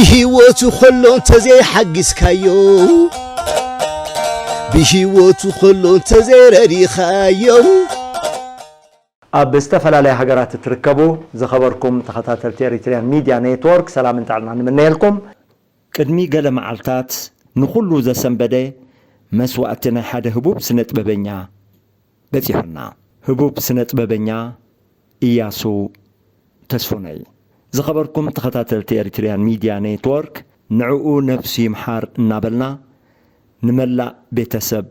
ብህይወቱ ኸሎ እንተዘይሓጊዝካዮ፣ ብህይወቱ ኸሎ እንተዘይረዲኻዮ። ኣብ ዝተፈላለያ ሃገራት እትርከቡ ዝኸበርኩም ተኸታተልቲ ኤሪትሪያን ሚድያ ኔትወርክ፣ ሰላምን ጥዕናን ንምነየልኩም። ቅድሚ ገለ መዓልታት ንኹሉ ዘሰንበደ መስዋእቲ ናይ ሓደ ህቡብ ስነ ጥበበኛ በጺሑና። ህቡብ ስነ ጥበበኛ ኢያሱ ተስፉነይ። ዝኸበርኩም ተኸታተልቲ ኤሪትሪያን ሚድያ ኔትወርክ፣ ንዕኡ ነፍሱ ይምሓር እናበልና፣ ንመላእ ቤተሰብ፣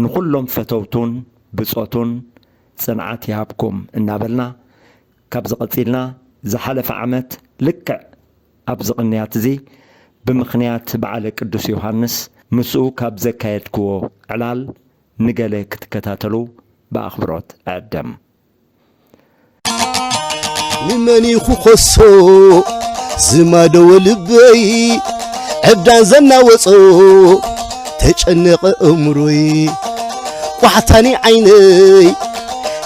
ንኹሎም ፈተውቱን ብጾቱን ጽንዓት ይሃብኩም እናበልና፣ ካብዚ ቀጺልና ዝሓለፈ ዓመት ልክዕ ኣብዚ ቅንያት እዚ ብምኽንያት በዓለ ቅዱስ ዮሃንስ ምስኡ ካብ ዘካየድክዎ ዕላል ንገለ ክትከታተሉ ብኣኽብሮት እዕድም። ንመን እዩ ክኸሶ ዝማደወ ልበይ፣ ዕብዳን ዘናወጾ ተጨነቐ እምሮይ። ቋሕታኒ ዓይነይ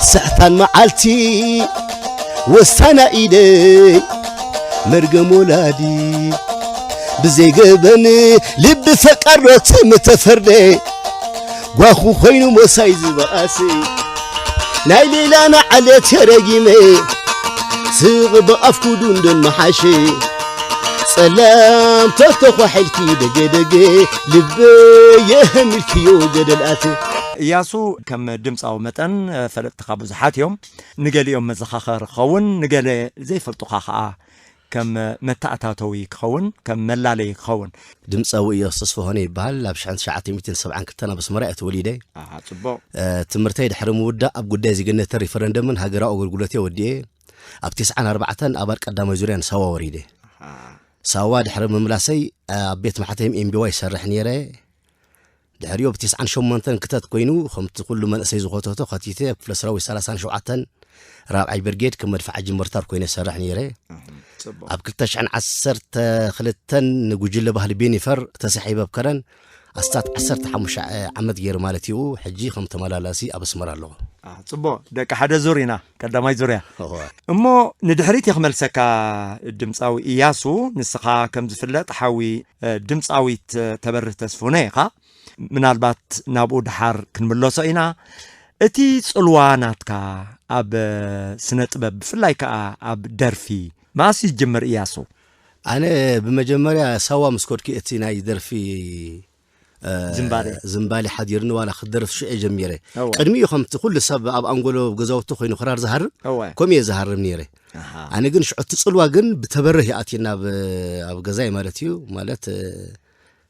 ስሕታን መዓልቲ፣ ወሳና ኢደይ መርገም ወላዲ። ብዘይገበን ልቢ ፈቃዶት ምተፈርደ፣ ጓኹ ኾይኑ ሞሳይ ዝበኣሰ። ናይ ሌላና ዓለት የረጊመ፣ ስቕ ብኣፍኩ ዱንዱን መሓሸ። ጸላም ተተዃሒልኪ ደገ ደገ፣ ልበይ የህሚልክዮ ገደል ኣተ። እያሱ፣ ከም ድምፃዊ መጠን ፈለጥትኻ ብዙሓት እዮም። ንገሊኦም መዘኻኸሪ ክኸውን፣ ንገለ ዘይፈልጡኻ ኸዓ ከም መተኣታተዊ ክኸውን፣ ከም መላለዪ ክኸውን። ድምፃዊ እያሱ ተስፋሆነ ይበሃል። ኣብ ሽሕን ትሽዓተ ሚእትን ሰብዓን ክልተን ኣብ ኣስመራ እየ ተወሊደ። ኣሃ፣ ጽቡቕ። እ፣ ትምህርተይ ድሕሪ ምውዳእ ኣብ ጉዳይ ዜግነትን ሪፈረንደምን ሃገራዊ ኣገልግሎት እየ ወዲኤ። ኣብ ተስዓን ኣርባዕተን ኣባል ቀዳማይ ዙርያ ንሳዋ ወሪደ። ኣሃ። ሳዋ ድሕሪ ምምላሰይ ኣብ ቤት ማሕተም ኤምቢዋይ ይሰርሕ ነይረ። ድሕሪኡ ብ ተስዓን ሸሞንተን ክተት ኮይኑ፣ ከምቲ ኩሉ መንእሰይ ዝኸተቶ ከቲተ፣ ኣብ ክፍለ ሰራዊት ሰላሳን ሸውዓተን ራብዓይ ብርጌድ ከም መድፍዓ ጅምርታር ኮይነ ይሰርሕ ነይረ። እህ፣ ጽቡቕ። ኣብ ክልተ ሽሕን ዓሰርተ ክልተን ንጉጅለ ባህሊ ቤኒፈር ተሳሒበ ኣብ ከረን ኣስታት ዓሰርተ ሓሙሽተ ዓመት ገይረ ማለት እዩ። ሕጂ ከም ተመላላሲ ኣብ ኣስመራ ኣለኹ። አ፣ ጽቡቕ። ደቂ ሓደ ዙር ኢና፣ ቀዳማይ ዙርያ። እወ። እሞ ንድሕሪት እየ ክመልሰካ ድምጻዊ እያሱ፣ ንስኻ ከም ዝፍለጥ ሓዊ፣ እ፣ ድምጻዊት፣ እ፣ ተበርህ ተስፉነ ኢኻ። ምናልባት ናብኡ ደሓር ክንምለሶ ኢና። እቲ ጽልዋ ናትካ ኣብ፣ እ፣ ስነ ጥበብ፣ ብፍላይ ከኣ ኣብ ደርፊ፣ መኣስ እዩ ዝጅምር እያሱ? ኣነ ብመጀመርያ ሳዋ ምስ ከድኩ እቲ ናይ ደርፊ፣ እ፣ ዝምባሌ። ዝምባሌ ሓዲርኒ ዋላ ክደርፍ ሽዑ እየ ጀሚረ። እወ። ቅድሚኡ ከምቲ ኩሉ ሰብ ኣብ ኣንጎሎ ገዛውቲ ኮይኑ ክራር ዝሃርም፣ እወ። ከምኡ እየ ዝሃርም ነይረ። ኣሃ። ኣነ ግን ሽዑ እቲ ጽልዋ ግን ብተበርህ ይኣትየና ኣብ፣ ኣብ ገዛይ ማለት እዩ። ማለት፣ እ፣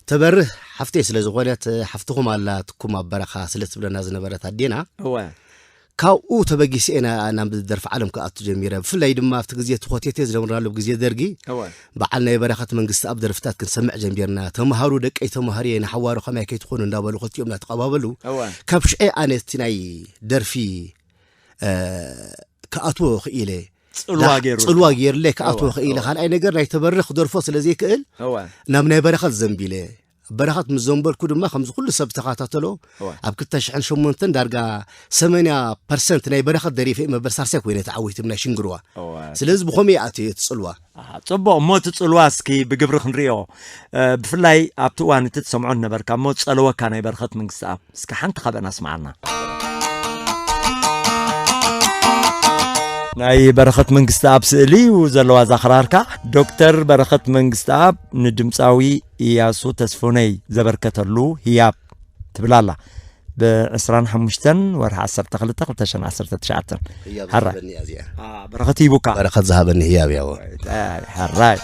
ተበርህ ሓፍተይ ስለ ዝኾነት፣ ሓፍትኹም ኣላትኩም ኣብ በረኻ ስለ ትብለና ዝነበረት ኣዴና፣ እወ። ካብኡ ተበጊሰ እየ ናብ ደርፊ ዓለም ክኣቱ ጀሚረ። ብፍላይ ድማ ኣብቲ ግዜ እቲ ኮቴቴ ዝነበርናሉ ግዜ ደርጊ፣ እወ። በዓል ናይ በረኸት መንግስትኣብ ደርፍታት ክንሰምዕ ጀሚርና። ተምሃሩ ደቀይ ተምሃርየ ንሓዋሩ ከማይ ከይትኾኑ እንዳበሉ ክልቲኦም እናተቐባበሉ፣ እወ። ካብ ሽዑ ኣነ እቲ ናይ ደርፊ፣ እ፣ ክኣትዎ ክኢለ። ጽልዋ ዳ-፣ ገይሩ። ጽልዋ ገይሩለይ ክኣትዎ እወ፣ ክኢለ። እወ። ካልኣይ ነገር ናይ ተበርህ ክደርፎ ስለ ዘይክእል፣ እወ። ናብ ናይ በረኸት ዘንቢለ። በረኸት ምስ ዘንበልኩ ድማ ከምዚ ኩሉ ሰብ ተኸታተሎ፣ እወ። ኣብ ክልተ ሽሕን ሸሞንተን ዳርጋ ሰማንያ ፐርሰንት ናይ በረኸት ደሪፈ እየ፣ መበል ሳልሳይ ኮይነ ተዓዊተ ናይ ሽንግርዋ። እወ። ስለዚ ብኸመይ እየ ኣትየ እቲ ጽልዋ? ኣሃ፣ ጽቡቕ። እሞ እቲ ጽልዋ እስኪ ብግብሪ ክንርእዮ። እ፣ ብፍላይ ኣብቲ እዋን እቲ ትሰምዖ ነበርካ እሞ ዝጸለወካ ናይ በረኸት መንግስትኣብ እስኪ ሓንቲ ካብአን ኣስምዓና። ናይ በረኸት መንግስትኣብ ስእሊ እዩ ዘለዋ እዛ ክራርካ። ዶክተር በረኸት መንግስትኣብ ንድምፃዊ ኢያሱ ተስፉነይ ዘበርከተሉ ህያብ ትብል ኣላ። ብ ዕስራን ሓሙሽተን ወርሒ ዓሰርተ ክልተ ክልተ ሽሕን ዓሰርተ ትሽዓተን። ህያብ ሓራይ። ዝሃበኒ እያ እዚኣ። አ፣ በረኸት ሂቡካ። በረኸት ዝሃበኒ ህያብ እያ፣ እወ። ኣይ፣ ሓራይ።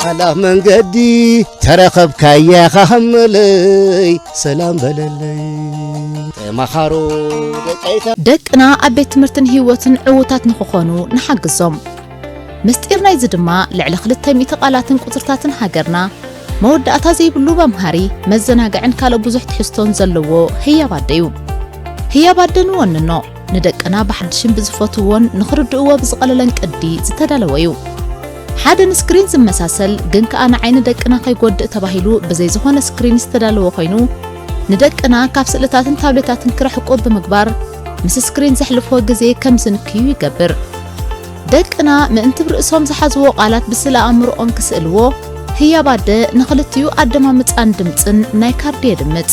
ሓላፍ መንገዲ ተረኸብካያ ኻኸመለይ ሰላም በለለይ። ተማኻሮ ደቀይታ። ደቅና ኣብ ቤት ትምህርትን ህይወትን ዕዉታት ንኽኾኑ ንሓግዞም። ምስጢር ናይዚ ድማ ልዕሊ ክልተ ሚእቲ ቃላትን ቁጽርታትን ሃገርና፣ መወዳእታ ዘይብሉ መምሃሪ፣ መዘናግዕን ካልእ ብዙሕ ትሕዝቶን ዘለዎ ህያብ ኣደ እዩ። ህያብ ኣደ ንወንኖ፣ ንደቅና ብሓድሽን ብዝፈትውዎን ንኽርድእዎ ብዝቐለለን ቅዲ ዝተዳለወ እዩ። ሓደ ንስክሪን ዝመሳሰል ግን ከኣ ንዓይኒ ደቅና ከይጎድእ ተባሂሉ ብዘይ ዝኾነ ስክሪን ዝተዳለወ ኮይኑ፣ ንደቅና ካብ ስእልታትን ታብሌታትን ክርሕቁ ብምግባር፣ ምስ ስክሪን ዘሕልፍዎ ግዜ ከም ዝንክዩ ይገብር። ደቅና ምእንቲ ብርእሶም ዝሓዝዎ ቃላት ብስእለ ኣእምሮኦም ክስእልዎ፣ ህያብ ኣደ ንኽልቲኡ ኣደማምጻን ድምጽን ናይ ካርዲ የድምጽ።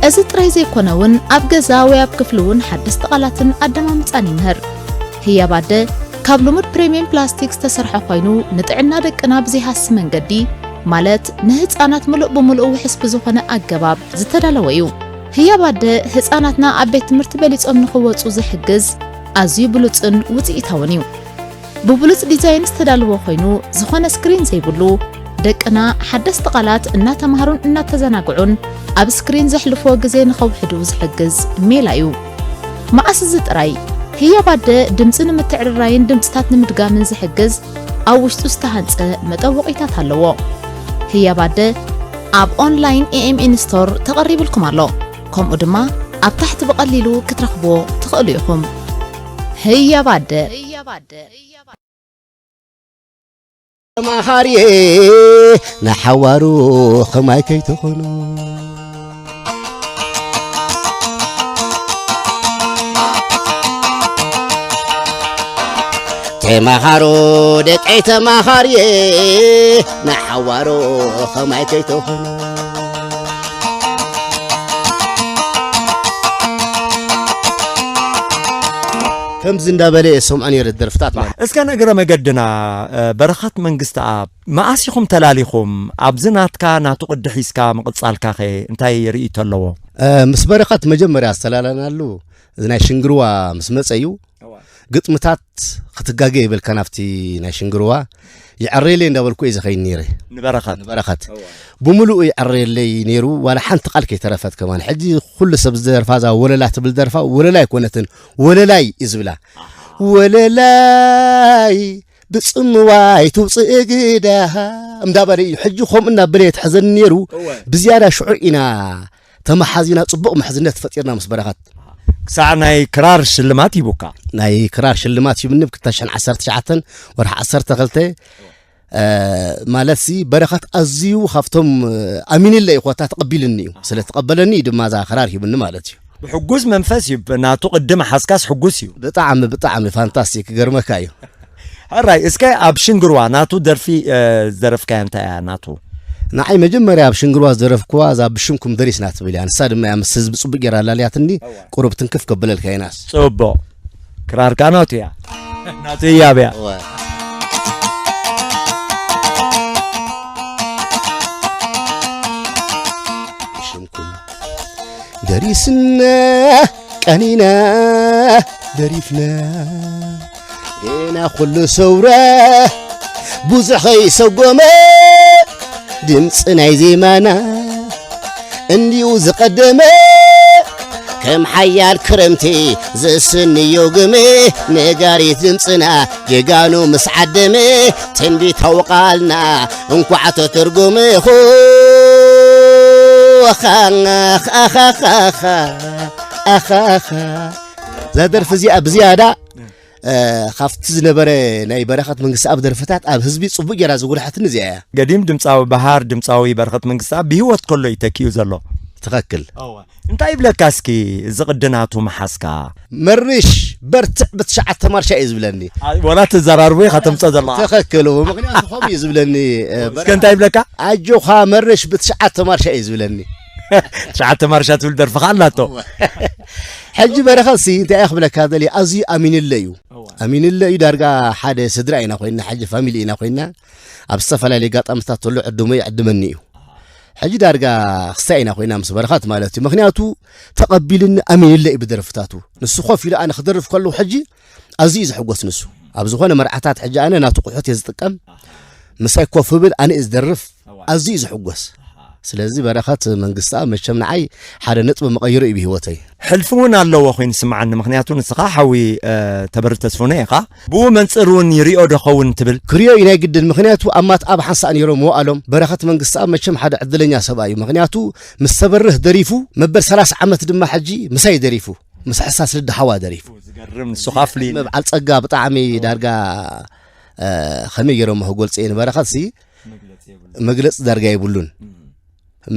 እዚ ጥራይ ዘይኮነ እውን፣ ኣብ ገዛ ወይ ኣብ ክፍሊ እውን ሓደስቲ ቃላትን ኣደማምጻን ይምህር። ህያብ ኣደ ካብ ልሙድ ፕሪምየም ፕላስቲክ ዝተሰርሐ ኮይኑ፣ ንጥዕና ደቅና ብዘይሃሲ መንገዲ፣ ማለት ንህጻናት ምሉእ ብምሉእ ውሑስ ብዝኾነ ኣገባብ ዝተዳለወ እዩ። ህያብ ኣደ ህጻናትና ኣብ ቤት ትምህርቲ በሊጾም ንኽወጹ ዝሕግዝ ኣዝዩ ብሉጽን ውጽኢታውን እዩ። ብብሉጽ ዲዛይን ዝተዳለወ ኮይኑ፣ ዝኾነ ስክሪን ዘይብሉ፣ ደቅና ሓደስቲ ቃላት እናተማሃሩን እናተዘናግዑን ኣብ ስክሪን ዘሕልፍዎ ግዜ ንኸውሕዱ ዝሕግዝ ሜላ እዩ። መዓስ እዚ ጥራይ፣ ህያብ ኣደ ድምጺ ንምትዕርራይን ድምጽታት ንምድጋምን ዝሕግዝ ኣብ ውሽጡ ዝተሃንጸ መጠወቒታት ኣለዎ። ህያብ ኣደ ኣብ ኦንላይን ኤ ኤም ኤን ስቶር ተቐሪብልኩም ኣሎ። ከምኡ ድማ ኣብ ታሕቲ ብቐሊሉ ክትረኽብዎ ትኽእሉ ኢኹም። ህያብ ኣደ። ተማኻርየ ንሓዋሩ ኸማይ ከይትኾኑ። ተማኻሩ ደቀይ ተማኻርየ ንሓዋሩ ኸማይ ከይትኾኑ። ከምዚ እንዳበለ እየ ዝሰምዖ ነይረ ደርፍታት ማለት። እስከ ንእግረ መገድና፣ እ፣ በረኸት መንግስተኣብ፣ መኣስ ኢኹም ተላሊኹም? ኣብዚ ናትካ ናቱ ቅዲ ሒዝካ ምቕጻልካኸ እንታይ ርእይቶ ኣለዎ? እ፣ ምስ በረኸት መጀመርያ ዝተላላናሉ እዚ ናይ ሽንግርዋ ምስ መጸ እዩ። እዋ። ግጥምታት ክትጋገ ይበልካ ናብቲ ናይ ሽንግርዋ። ይዕረየለይ እንዳበልኩ እየ ዝኸይድ ነይረ። ንበረኸት? ንበረኸት። እዋ። ብምሉኡ ይዕረየለይ ነይሩ፣ ዋላ ሓንቲ ቃል ከይተረፈት ከማን። ሕጂ ኩሉ ሰብ ዝደርፋ እዛ ወለላ ትብል ደርፋ ወለላ ኣይኮነትን፣ ወለላይ እዩ ዝብላ። ኣሃ። ወለላይ ብጽምዋይ ትውጽእ ግዳ እንዳበለ እዩ። ሕጂ ከምኡ እናበለ የትሕዘኒ ነይሩ። እወ። ብዝያዳ ሽዑ ኢና ተመሓዚና ጽቡቕ ምሕዝነት ፈጢርና ምስ በረኸት። ክሳዕ ናይ ክራር ሽልማት ሂቡካ? ናይ ክራር ሽልማት ሂብኒ ብ ክልተ ሽሕን ዓሰርተ ትሽዓተን ወርሒ ዓሰርተ ክልተ፣ እ፣ ማለት ሲ በረኸት ኣዝዩ ካብቶም፣ እ፣ ኣሚንለይ ኮታ ተቐቢልኒ እዩ። ስለ ተቐበለኒ እዩ ድማ እዛ ክራር ሂብኒ ማለት እዩ። ብሕጉስ መንፈስ እዩ፣ ናቱ ቅዲ ምሓዝካስ ሕጉስ እዩ። ብጣዕሚ፣ ብጣዕሚ ፋንታስቲክ፣ ክገርመካ እዩ። ሕራይ፣ እስከ ኣብ ሽንግርዋ ናቱ ደርፊ፣ እ፣ ዝደረፍካያ እንታይ እያ ናቱ? ንዓይ መጀመርያ ኣብ ሽንግርዋ ዝደረፍክዋ እዛ ብሽምኩም ደሪስና ትብል እያ። ንሳ ድማ እያ ምስ ህዝቢ ጽቡቅ ጌራ ኣላልያትኒ፣ እዋ። ቁሩብ ትንክፍ ከብለልካ ኢናስ። ጽቡቅ። ክራርካ ናቱ እያ። ናቱ ህያብ እያ። እዋ። ብሽምኩም ደሪስና ቀኒና ደሪፍና ገና ኩሉ ሰውራ ብዙሕ ከይሰጎመ ድምፂ ናይ ዜማና እንዲዩ ዝቐደመ ከም ሓያል ክረምቲ ዝስንዮ ግመ ነጋሪት ድምፅና ጀጋኑ ምስ ዓደመ ትንቢታዊ ቃልና እንኳዕ ተተርጎመ። ኹ ኣኻኻኻኻኻኻኻ እዛ ደርፊ እዚኣ ብዝያዳ፣ እ፣ ካብቲ ዝነበረ ናይ በረኸት መንግስተኣብ ደርፍታት ኣብ ህዝቢ ጽቡቕ ጌራ ዝጉልሐትኒ እዚኣ እያ። ገዲም ድምጻዊ በሃር፣ ድምጻዊ በረኸት መንግስተኣብ ብህይወት ከሎ እዩ ተኪኡ ዘሎ። ትኽክል። እወ። እንታይ ይብለካ እስኪ እዚ ቅዲ ናቱ ምሓዝካ? መርሽ በርትዕ ብትሽዓተ ማርሻ እዩ ዝብለኒ። ኣ-፣ ወላ ትዘራርቦ ኢኻ ተምጽኦ ዘለኻ። ትኽክል። ምኽንያቱ ከምኡ እዩ ዝብለኒ፣ እ፣ እስከ እንታይ ይብለካ? ኣጆኻ መርሽ ብትሽዓተ ማርሻ እዩ ዝብለኒ። ትሽዓተ ማርሻ ትብል ደርፊ ኸኣ ኣላቶ። ሕጂ በረኸትሲ እንታይ እየ ክብለካ ደልየ፣ ኣዝዩ ኣሚንለ እዩ። እወ። ኣሚንለ እዩ፣ ዳርጋ ሓደ ስድራ ኢና ኮይንና፣ ሕጂ ፋሚሊ ኢና ኮይንና። ኣብ ዝተፈላለዩ ኣጋጣሚታት ተሎ ዕድሞ ይዕድመኒ እዩ። ሕጂ ዳርጋ ክስታይ ኢና ኮይና ምስ በረኸት ማለት እዩ። ምኽንያቱ ተቐቢልኒ ኣሚንለ እዩ ብደርፍታቱ። ንሱ ኮፍ ኢሉ ኣነ ክደርፍ ከለኹ ሕጂ ኣዝዩ እዩ ዝሕጎስ ንሱ። ኣብ ዝኾነ መርዓታት ሕጂ ኣነ ናቱ ቁሑት እየ ዝጥቀም። ምሳይ ኮፍ ብል ኣነ እየ ዝደርፍ። ኣዝዩ እዩ ዝሕጎስ። ስለዚ በረኸት መንግስተኣብ መቸም ንዓይ ሓደ ነጥቢ መቐይሮ እዩ ብህይወተይ። ሕልፊ እውን ኣለዎ ኮይኑ ይስምዓኒ። ምኽንያቱ ንስኻ ሓዊ፣ እ፣ ተበሪ ተስፉነ ኢኻ። ብኡ መንጽር እውን ይሪኦ ዶ ኸውን ትብል? ክሪኦ እዩ ናይ ግድን። ምኽንያቱ ኣማት ኣብ ሓንሳእ ነይሮም መዋእሎም። በረኸት መንግስተኣብ መቸም ሓደ ዕድለኛ ሰብኣይ እዩ። ምኽንያቱ ምስ ተበርህ ደሪፉ መበል ሰላሳ ዓመት ድማ ሕጂ ምሳይ ደሪፉ። ምስ ሕሳስ ልዲ ሓዋ ደሪፉ። ዝገርም፣ ንሱ ኸኣ ፍሉይ። በዓል ጸጋ ብጣዕሚ ዳርጋ፣ እ፣ ከመይ ገይሮም ክገልጽ እየ ንበረኸትሲ መግለጺ የብሉን። መግለጺ ዳርጋ የብሉን። እም።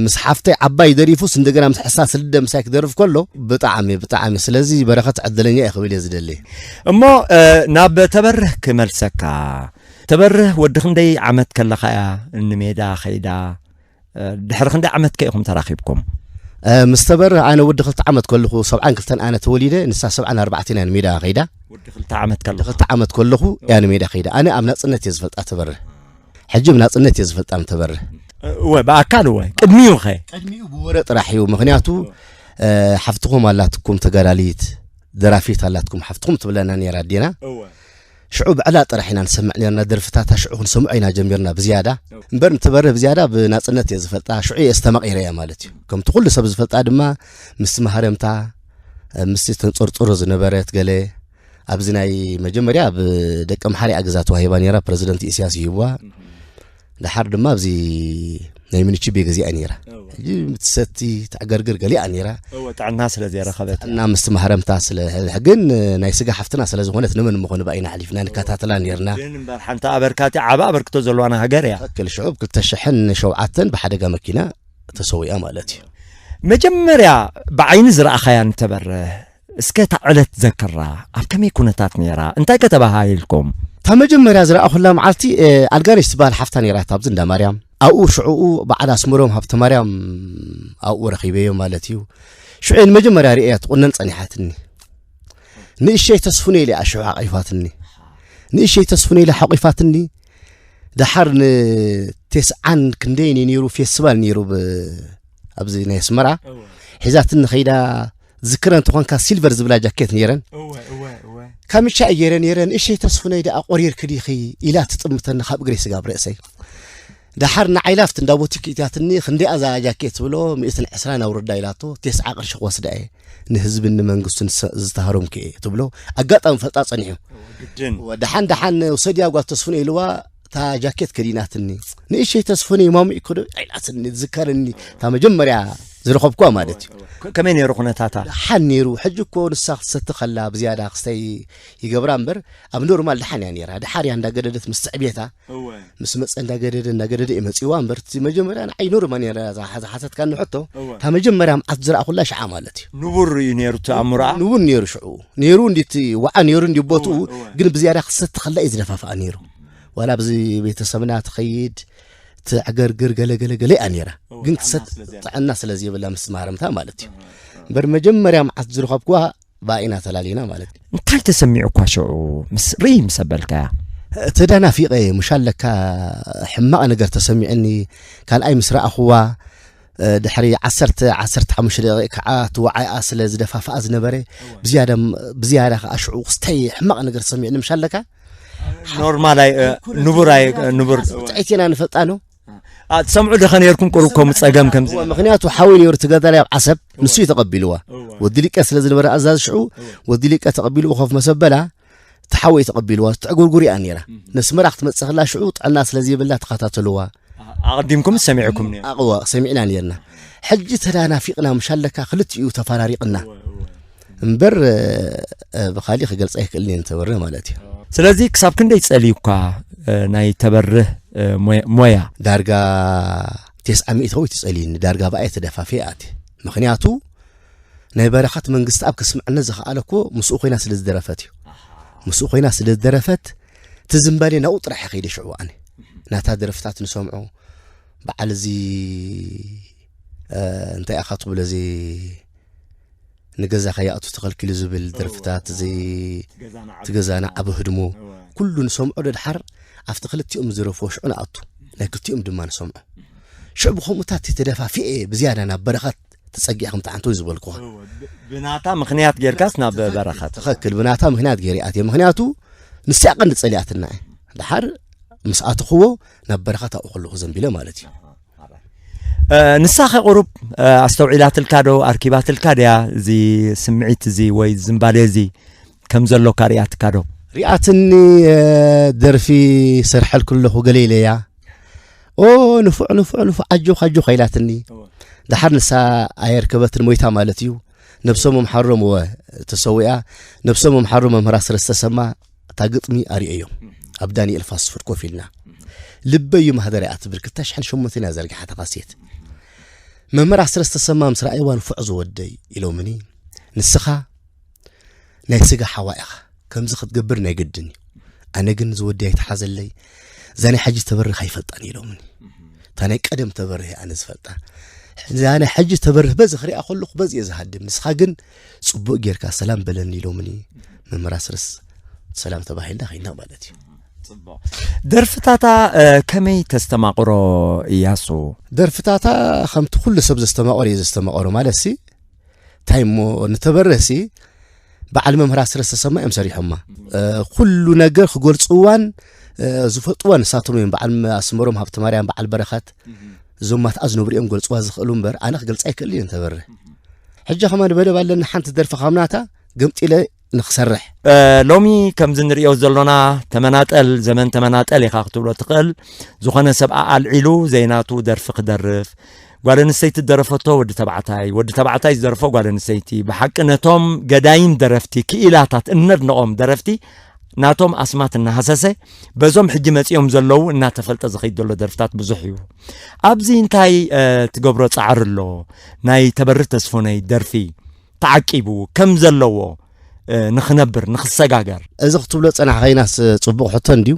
ምስ ሓፍተይ ዓባይ ደሪፉስ እንደገና ምስ ሕሳስ ልደ ምሳይ ክደርፍ ከሎ ብጣዕሚ ብጣዕሚ ስለዚ በረኸት ዕድለኛ እየ ክብል እየ ዝደሊ። እሞ ናብ ተበርህ ክመልሰካ። ተበርህ ወዲ ክንደይ ዓመት ከለኻ እያ ንሜዳ ከይዳ? ድሕሪ ክንደይ ዓመት ከ ኢኹም ተራኺብኩም? ምስ ተበርህ ኣነ ወዲ ክልተ ዓመት ከለኹ ሰብዓን ክልተን ኣነ ተወሊደ፣ ንሳ ሰብዓን ኣርባዕተን እያ ንሜዳ ከይዳ። ወዲ ክልተ ዓመት ከለኹ ክልተ ዓመት ከለኹ እያ ንሜዳ ከይዳ። ኣነ ኣብ ናጽነት እየ ዝፈልጣ ተበርህ። ሕጂ ብናጽነት እየ ዝፈልጣ ንተበርህ። እወ ብኣካል እወ ቅድሚኡ ኸ? ቅድሚኡ ብወረ ጥራሕ እዩ። ምኽንያቱ ሓፍትኹም ኣላትኩም ተጋዳሊት ደራፊት ኣላትኩም ሓፍትኹም ትብለና ነይራ ኣዴና። ሽዑ ብዕላ ጥራሕ ኢና ንሰምዕ ነርና ደርፍታታ ሽዑ ክንሰምዖ ኢና ጀሚርና ብዝያዳ። እምበር ንተበርህ ብዝያዳ ብናጽነት እየ ዝፈልጣ ሽዑ እየ ዝተማቒረያ ማለት እዩ። ከምቲ ኩሉ ሰብ ዝፈልጣ ድማ ምስቲ ማህረምታ ምስቲ ተንጸርጽሮ ዝነበረት ገለ ኣብዚ ናይ መጀመርያ ኣብ ደቂ ኣምሓራ እያ ግዛ ተዋሂባ ነይራ ፕረዚደንት ኢሳያስ ይህብዋ። ደሓር ድማ ኣብዚ ናይ ሚኒችቤ ገዚኣ ነይራ። ሕጂ ምትሰቲ ተዕገርግር ገሊኣ ነይራ። እወ ጥዕና ስለ ዘይረኸበት እያ። እና ምስቲ ማህረምታ ስለ ግን ናይ ስጋ ሓፍትና ስለ ዝኾነት ንመን ምኾን ባኢና ሓሊፍና ንከታተላ ነይርና። ግን እምበር ሓንቲ ኣበርካቲ ዓቢ ኣበርክቶ ዘለዋና ሃገር እያ። ትክክል ሽዑ ብ ክልተ ሽሕን ሸውዓተን ብሓደጋ መኪና ተሰዊኣ ማለት እዩ። መጀመርያ ብዓይኒ ዝረኣኻያ ንተበርህ እስከ እታ ዕለት ዘክራ ኣብ ከመይ ኩነታት ነይራ እንታይ ከተባሃሂልኩም? እታ መጀመርያ ዝረኣኹላ መዓልቲ ኣልጋነሽ ትበሃል ሓፍታ ነይራታ ኣብዚ እንዳ ማርያም ኣብኡ ሽዕኡ በዓል ኣስመሮም ሃብተ ማርያም ኣብኡ ረኺበዮ ማለት እዩ። ሽዑ ንመጀመርያ ርእያ ትቑነን ጸኒሓትኒ። ንእሸይ ተስፉነ ኢለ እያ ሽዑ ሓቒፋትኒ። ንእሸይ ተስፉነ ኢለ ሓቒፋትኒ። ደሓር ንቴስዓን ክንደይን እዩ ነይሩ ፌስቲቫል ነይሩ ኣብዚ ናይ ኣስመራ ሒዛትኒ ከይዳ ዝክረ እንተኾንካ ሲልቨር ዝብላ ጃኬት ነይረን ካሚቻ እየረ ነይረ ንእሸይ ተስፉነይ ደኣ ቆሪርክ ዲኺ ኢላ ትጥምተኒ ካብ እግረይ ስጋብ ርእሰይ ደሓር ንዓይ ላፍት እንዳ ቦቲክ ኢትያትኒ ክንደይ ኣዛ ጃኬት ትብሎ ሚእትን ዕስራን ኣውርዳ ኢላቶ ቴስዓ ቅርሺ ክወስዳ እየ ንህዝብን ንመንግስቱን ዝተሃረምኩ እየ ትብሎ ኣጋጣሚ ፈልጣ ጸኒሑ ደሓን ደሓን ውሰድያ ጓል ተስፉነ ኢልዋ እታ ጃኬት ከዲናትኒ ንእሸይ ተስፉነ ማሙ ይኮዶ ኣይላትኒ ዝከረኒ እታ መጀመርያ ዝረኸብኩዋ ማለት እዩ። ከመይ ነይሩ ኩነታታ? ደሓን ነይሩ። ሕጂ እኮ ንሳ ክትሰቲ ከላ ብዝያዳ ክስተይ ይገብራ እምበር ኣብ ኖርማል ደሓን እያ ነይራ። ደሓር እያ እንዳገደደት ምስ ትዕቤታ ምስ መፀ እንዳገደደ እንዳገደደ እዩ መፂዋ እምበር እቲ መጀመርያ ንዓይ ኖርማል ነይራ ዝሓተትካኒ ሕቶ እታ መጀመርያ ምዓት ዝረኣኹላ ሽዓ ማለት እዩ። ንቡር እዩ ነይሩ እቲ ኣእምሮኣ? ንቡር ነይሩ ሽዑ ነይሩ እንዲ እቲ ዋዓ ነይሩ እንዲ ቦትኡ ግን ብዝያዳ ክሰቲ ከላ እዩ ዝደፋፍኣ ነይሩ። ዋላ ኣብዚ ቤተሰብና ትኸይድ ትዕገርግር ገለ ገለ ገለ እያ ነይራ ግን ትሰት ጥዕና ስለ ዘይብላ ምስ ማረምታ ማለት እዩ እምበር መጀመርያ መዓት ዝረኸብኩዋ ብኣኢና ተላሊና ማለት እዩ እንታይ ተሰሚዑኳ ሽዑ ምስ ርኢ ምስ ኣበልካያ ተዳናፊቐ ሙሽ ኣለካ ሕማቕ ነገር ተሰሚዕኒ ካልኣይ ምስ ረኣኹዋ ድሕሪ ዓሰርተ ዓሰርተ ሓሙሽተ ደቂቕ ከዓ ትወዓኣ ስለ ዝደፋፍኣ ዝነበረ ብዝያዳ ከዓ ሽዑ ክስታይ ሕማቕ ነገር ተሰሚዕኒ ምሽ ኣለካ ኖርማል ኣይ ንቡር ኣይ ንቡር ጥዕት ኢና ንፈልጣ ነው ትሰምዑ ዶ ከነርኩም ቁሩብ ከምኡ ጸገም ከምዚ ምክንያቱ ሓወይ ነይሩ ተጋዳላይ ኣብ ዓሰብ ንሱ እዩ ተቐቢልዋ ወዲ ሊቀ ስለ ዝነበረ ኣዛዚ ሽዑ ወዲ ሊቀ ተቐቢልዎ ኮፍ መሰበላ እቲ ሓወይ ተቐቢልዋ ትዕጉርጉር እያ ነይራ ነስመራ ክትመጽእ ከላ ሽዑ ጥዕና ስለ ዘይብላ ተኸታተልዋ ኣቐዲምኩም ሰሚዕኩም ነይሩ ኣቕዋ ሰሚዕና ነርና ሕጂ ተዳናፊቕና ምሻለካ ክልቲኡ ተፈራሪቕና እምበር ብካሊእ ክገልፃ ይክእልን እየ ንተበረ ማለት እዩ ስለዚ ክሳብ ክንደይ ፀልዩካ ናይ ተበርህ ሞያ ዳርጋ ቴስዓ ሚእታዊት ይፀልዩኒ ዳርጋ ብኣየ ተደፋፊ ኣት ምክንያቱ ናይ በረኸት መንግስቲ ኣብ ከስምዐነ ዝኸኣለ እኮ ምስኡ ኮይና ስለ ዝደረፈት እዩ ምስኡ ኮይና ስለ ዝደረፈት እቲ ዝምባሌ ናብኡ ጥራሕ ከይደ ሽዑ ኣነ ናታ ደረፍታት ንሰምዖ በዓል እዚ እንታይ ኢኻ ትብሎ እዚ ንገዛኻ ይኣቱ ተኸልኪሉ ዝብል ደርፍታት እዚ እቲ ገዛና ዓቢ ህድሞ ኩሉ ንሰምዖ ደድሓር ኣብቲ ክልቲኦም ዝደረፍዎ ሽዑ ንኣቱ ናይ ክልቲኦም ድማ ንሰምዖ ሽዑ ብኸምኡታት ተደፋፊኤ ብዝያዳ ናብ በረኸት ተጸጊዕኩም ትዓንተው ዝበልኩኻ ብናታ ምኽንያት ጌርካስ ናብ በረኸት ትኸክል ብናታ ምኽንያት ገይረ ኣትየ ምኽንያቱ ንስያ ቀንዲ ጸሊኣትና እየ ደሓር ምስ ኣትኽዎ ናብ በረኸት ኣብኡ ከለኹ ዘንቢለ ማለት እዩ ንሳ ከ ቁሩብ ኣስተውዒላትልካ ዶ ኣርኪባትልካ ድያ እዚ ስምዒት እዚ ወይ ዝምባሌ እዚ ከም ዘሎካ ሪኣትካ ዶ ሪኣትኒ ደርፊ ሰርሐልኩ ኣለኹ ገለ ኢለያ ኦ ንፉዕ ንፉዕ ንፉዕ ዓጆኻ ዓጆኻ ኢላትኒ ደሓር ንሳ ኣየርከበትን ሞይታ ማለት እዩ ነብሶም ኣምሓሮም ወ ተሰዊኣ ነብሶም ኣምሓሮ መምህር ኣስረስ ተሰማ እታ ግጥሚ ኣርእየዮም ኣብ ዳንኤል ፋስት ፉድ ኮፍ ኢልና ልበይ እዩ ማህደር እያ ትብል ክልተ ሽሕን ሸሞንተን እያ ዘርጊሓታ ካሴት መምህር ኣስረስ ተሰማ ምስ ረኣይዋ፣ "ንፉዕ ዝወደይ" ኢሎምኒ። "ንስኻ ናይ ስጋ ሓዋ ኢኻ፣ ከምዚ ክትገብር ናይ ግድን እዩ። ኣነ ግን ዝወደይ ኣይተሓዘለይ፣ እዛ ናይ ሕጂ ተበርህ ኣይፈልጣን" ኢሎምኒ። እታ ናይ ቀደም ተበርህ እየ ኣነ ዝፈልጣ። እዛ ናይ ሕጂ ተበርህ በዚ ክሪኣ ከለኹ በዚ እየ ዝሃድም። "ንስኻ ግን ጽቡቕ ጌርካ ሰላም በለኒ" ኢሎምኒ። መምህር ኣስረስ ሰላም ተባሂልና ኸይና ማለት እዩ። ጽቡቕ። ደርፍታታ እ፣ ከመይ ተስተማቕሮ? እያሱ? ደርፍታታ ከምቲ ኩሉ ሰብ ዘስተማቕሮ እዩ ዘስተማቕሮ። ማለት ሲ እንታይ እሞ፣ ንተበርህ ሲ በዓል መምህር ኣስረስ ተሰማ እዮም ሰሪሖማ። እ፣ ኩሉ ነገር ክገልጽዋን እ፣ ዝፈልጥዋን ንሳቶም እዮም። በዓል ኣስመሮም ሃብተማርያም፣ በዓል በረኸት፣ እዞም ማትኣ ዝነብሩ እዮም ገልጽዋ ዝኽእሉ እምበር ኣነ ክገልጻ ኣይክእል እየ ንተበርህ። ሕጂ ከማን በደብ ኣለኒ ሓንቲ ደርፊ ካብ ናታ ገምጢለ ንክሰርሕ። እ፣ ሎሚ ከምዚ ንርእዮ ዘሎና ተመናጠል፣ ዘመን ተመናጠል ኢኻ ክትብሎ ትኽእል። ዝኾነ ሰብ ኣልዒሉ ዘይናቱ ደርፊ ክደርፍ፣ ጓል ኣንስተይቲ ዝደረፈቶ ወዲ ተባዕታይ፣ ወዲ ተባዕታይ ዝደረፎ ጓል ኣንስተይቲ። ብሓቂ ነቶም ገዳይም ደረፍቲ፣ ክኢላታት እነድንቖም ደረፍቲ ናቶም ኣስማት እናሃሰሰ በዞም ሕጂ መጺኦም ዘለዉ እናተፈልጠ ዝኸይድ ዘሎ ደርፍታት ብዙሕ እዩ። ኣብዚ እንታይ እ፣ ትገብሮ ጻዕሪ ኣሎ? ናይ ተበርህ ተስፎነይ ደርፊ ተዓቂቡ ከም ዘለዎ እ፣ ንኽነብር ንኽሰጋገር። እዚ ክትብሎ ጸናሕኻይናስ ጽቡቕ ሕቶ እንድዩ።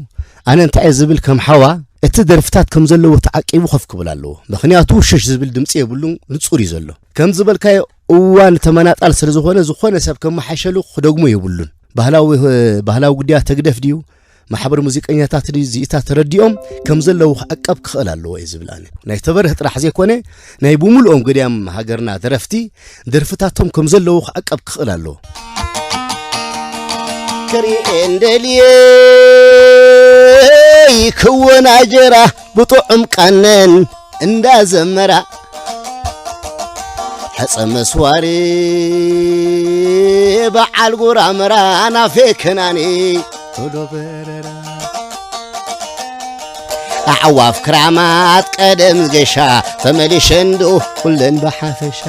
ኣነ እንታይ እየ ዝብል ከም ሓዋ፣ እቲ ደርፍታት ከም ዘለዎ ተዓቂቡ ከፍ ክብል ኣለዎ። ምኽንያቱ ሽሽ ዝብል ድምጺ የብሉን፣ ንጹር እዩ ዘሎ። ከም ዝበልካዮ እዋን ተመናጣል ስለ ዝኾነ፣ ዝኾነ ሰብ ከመሓሸሉ ክደግሞ የብሉን። ባህላዊ፣ ባህላዊ ጉዳያት ተግደፍ ድዩ? ማሕበር ሙዚቀኛታት ድዩ? ዚእታ ተረዲኦም ከም ዘለዉ ክዕቀብ ክኽእል ኣለዎ እየ ዝብል ኣነ። ናይ ተበርህ ጥራሕ ዘይኮነ፣ ናይ ብምሉኦም ገዳያም ሃገርና ደረፍቲ ደርፍታቶም ከም ዘለዉ ክዕቀብ ክኽእል ኣለዎ። ክሪኤን ደልየ ይክወና ጀራ ብጥዑም ቃነን እንዳዘመራ ሕፀ መስዋሪ በዓል ጉራምራ ናፌ ከናኒ ቶሎ በረራ ኣዕዋፍ ክራማት ቀደም ገሻ ተመሊሸንዶ ኩለን ብሓፈሻ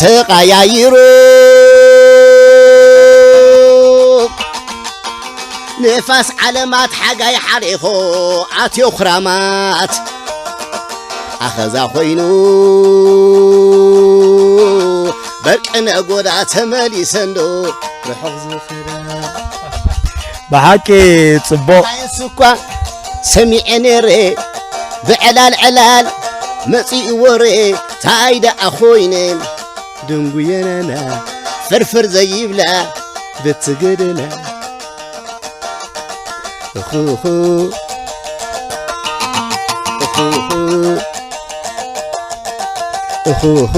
ተቓያይሮ ንፋስ ዓለማት ሓጋይ ሓሪኾ ኣትዮ ክራማት ኣኸዛ ኮይኑ በርቂ ነጎዳ ተመሊሰንዶ ርሑቕ ዝኸዳ ብሓቂ ጽቡቕ። ሳይንስ እኳ ሰሚዐ ነይረ ብዕላል ዕላል መጺኡ ወረ ታይ ደኣ ኮይነ ድንጉየናና ፍርፍር ዘይብላ ብትግድና እኹኹ እኹኹ እኹኹ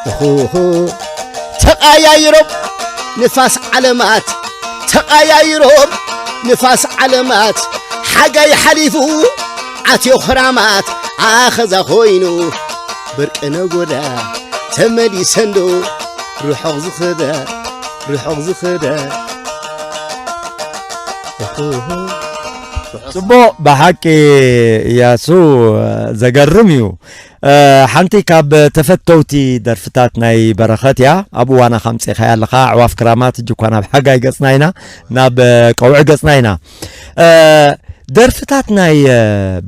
እኹኹ ተቓያይሮም ንፋስ ዓለማት ተቓያይሮም ንፋስ ዓለማት ሓጋይ ሓሊፉ ዓትዮ ኽራማት ኣኸዛ ኾይኑ ብርቂ ነጎዳ ተመሊሰንዶ ርሑቕ ዝኸዳ ርሑቕ ዝኸዳ ጽቡቕ ብሓቂ እያሱ ዘገርም እዩ። ሓንቲ ካብ ተፈተውቲ ደርፍታት ናይ በረኸት እያ። ኣብ እዋና ካምፅእኻያ ኣለኻ ኣዕዋፍ ክራማት እጅ እኳ ናብ ሓጋይ ገፅና ኢና ናብ ቀውዒ ገፅና ኢና። ደርፍታት ናይ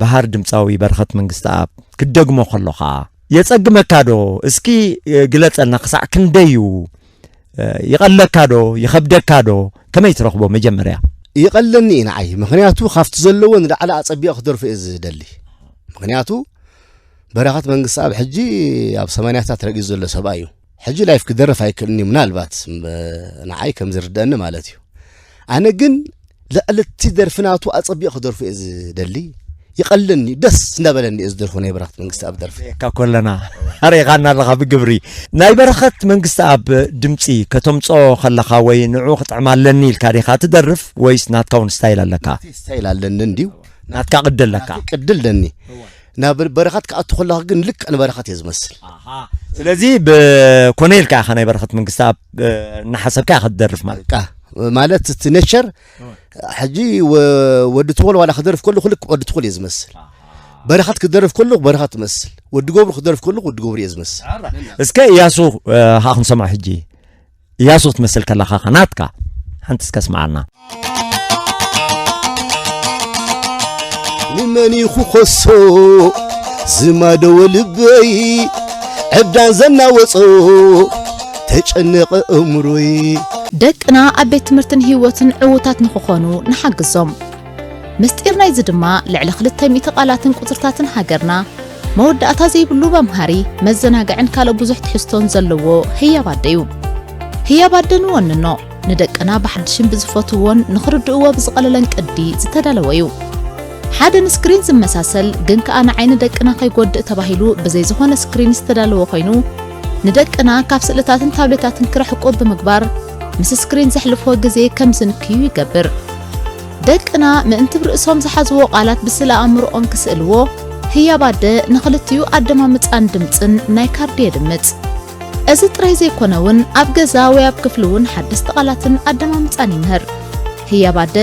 በሃር ድምፃዊ በረኸት መንግስቲ ኣብ ክትደግሞ ከሎኻ የፀግመካ ዶ? እስኪ ግለፀልና ክሳዕ ክንደዩ ይቐለካ ዶ ይኸብደካ ዶ? ከመይ ትረኽቦ መጀመርያ? ይቐለኒ እዩ ንዓይ፣ ምኽንያቱ ካብቲ ዘለዎ ንላዕሊ ኣጸቢቐ ክደርፎ እየ ዝደሊ። ምኽንያቱ በረኸት መንግስቲ ኣብ ሕጂ ኣብ ሰማንያታት ረጊጹ ዘሎ ሰብኣይ እዩ። ሕጂ ላይፍ ክደርፍ ኣይክእልን እዩ ምናልባት ንዓይ ከም ዝርደኣኒ ማለት እዩ። ኣነ ግን ልዕሊ እቲ ደርፊ ናቱ ኣጸቢቐ ክደርፎ እየ ዝደሊ። ይቐለኒ ደስ እንዳበለኒ እየ ዝደርፎ ናይ በረኸት መንግስቲ ኣብ ደርፊ። ካ ኮለና ኣሪኻና ኣለኻ ብግብሪ ናይ በረኸት መንግስቲ ኣብ ድምፂ ከተምፅኦ ከለኻ ወይ ንዑ ክጥዕም ኣለኒ ኢልካ ዲኻ ትደርፍ ወይስ ናትካ እውን ስታይል ኣለካ? ስታይል ኣለኒ እንድዩ። ናትካ ቅዲ ኣለካ? ቅዲ ኣለኒ። ናብ በረኸት ክኣቱ ከለኻ ግን ልክዕ ንበረኸት እየ ዝመስል። ስለዚ ብኮነ ኢልካ ኢኻ ናይ በረኸት መንግስቲ ኣብ እናሓሰብካ ኢኻ ትደርፍ ማለት ማለት እቲ ኔቸር ሕጂ ወዲ ትኹል ዋላ ክደርፍ ከሎ ክልክ ወዲ ትኹል እየ ዝመስል። በረኸት ክደርፍ ከሎ በረኸት ትመስል። ወዲ ገብሩ ክደርፍ ከሎ ወዲ ገብሩ እየ ዝመስል። እስከ እያሱ ካ ክንሰምዖ ሕጂ እያሱ ክትመስል ከለኻ ናትካ ሓንቲ እስከ ስምዓና። ንመን ይኹ ኸሶ ዝማደወ ልበይ ዕብዳን ዘናወጾ ተጨነቐ እምሮይ። ደቅና ኣብ ቤት ትምህርትን ህይወትን ዕዉታት ንኽኾኑ ንሓግዞም። ምስጢር ናይዚ ድማ ልዕሊ ክልተ ሚእቲ ቃላትን ቁጽርታትን ሃገርና፣ መወዳእታ ዘይብሉ መምሃሪ፣ መዘናግዕን ካልእ ብዙሕ ትሕዝቶን ዘለዎ ህያብ ኣደ እዩ። ህያብ ኣደ ንወንኖ፣ ንደቅና ብሓድሽን ብዝፈትውዎን ንኽርድእዎ ብዝቐለለን ቅዲ ዝተዳለወ እዩ። ሓደ ንስክሪን ዝመሳሰል ግን ከኣ ንዓይኒ ደቅና ከይጎድእ ተባሂሉ ብዘይ ዝኾነ ስክሪን ዝተዳለወ ኮይኑ፣ ንደቅና ካብ ስእልታትን ታብሌታትን ክርሕቁ ብምግባር፣ ምስ ስክሪን ዘሕልፍዎ ግዜ ከም ዝንክዩ ይገብር። ደቅና ምእንቲ ብርእሶም ዝሓዝዎ ቃላት ብስእለ ኣእምሮኦም ክስእልዎ፣ ህያብ ኣደ ንኽልቲኡ ኣደማምጻን ድምጽን ናይ ካርዲ የድምጽ። እዚ ጥራይ ዘይኮነ እውን ኣብ ገዛ ወይ ኣብ ክፍሊ እውን ሓደስቲ ቃላትን ኣደማምጻን ይምህር። ህያብ ኣደ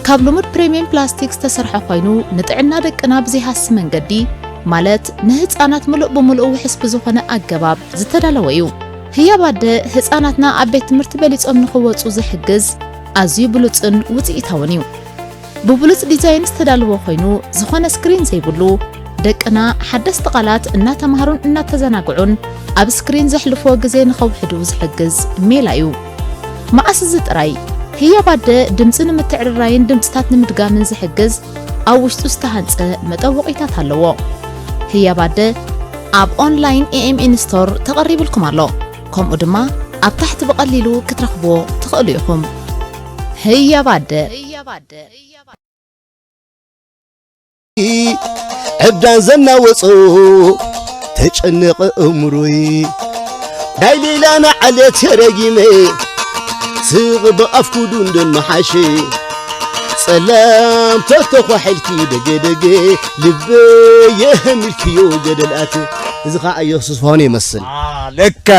ካብ ልሙድ ፕሪምየም ፕላስቲክ ዝተሰርሐ ኮይኑ ንጥዕና ደቅና ብዘይሃሲ መንገዲ ማለት ንህፃናት ምሉእ ብምሉእ ውሕስ ብዝኾነ ኣገባብ ዝተዳለወ እዩ። ህያብ ኣደ ህፃናትና ኣብ ቤት ትምህርቲ በሊፆም ንኽወፁ ዝሕግዝ ኣዝዩ ብሉፅን ውፅኢታውን እዩ። ብብሉጽ ዲዛይን ዝተዳለወ ኮይኑ፣ ዝኾነ ስክሪን ዘይብሉ፣ ደቅና ሓደስቲ ቃላት እናተማሃሩን እናተዘናግዑን ኣብ ስክሪን ዘሕልፍዎ ግዜ ንኸውሕዱ ዝሕግዝ ሜላ እዩ። መዓስ እዚ ጥራይ፣ ህያብ ኣደ ድምጺ ንምትዕርራይን ድምጽታት ንምድጋምን ዝሕግዝ ኣብ ውሽጡ ዝተሃንጸ መጠወቒታት ኣለዎ። ህያብ ኣደ ኣብ ኦንላይን ኤ ኤም ኤን ስቶር ተቐሪብልኩም ኣሎ። ከምኡ ድማ ኣብ ታሕቲ ብቐሊሉ ክትረኽብዎ ትኽእሉ ኢኹም። ህያብ ኣደ። ዕብዳን ዘናወጾ ተጨነቐ እምሮይ። ናይ ሌላና ዓለት ተረጊመ ስቕ ብኣፍኩዱ እንደመሓሸ ጸላም ተተኳሒልኪ ደገደገ ልበየ ህሚልክዮ ገደል ኣት። እዚ ኸዓ ኢየሱስ ፋኖ ይመስል። ለካ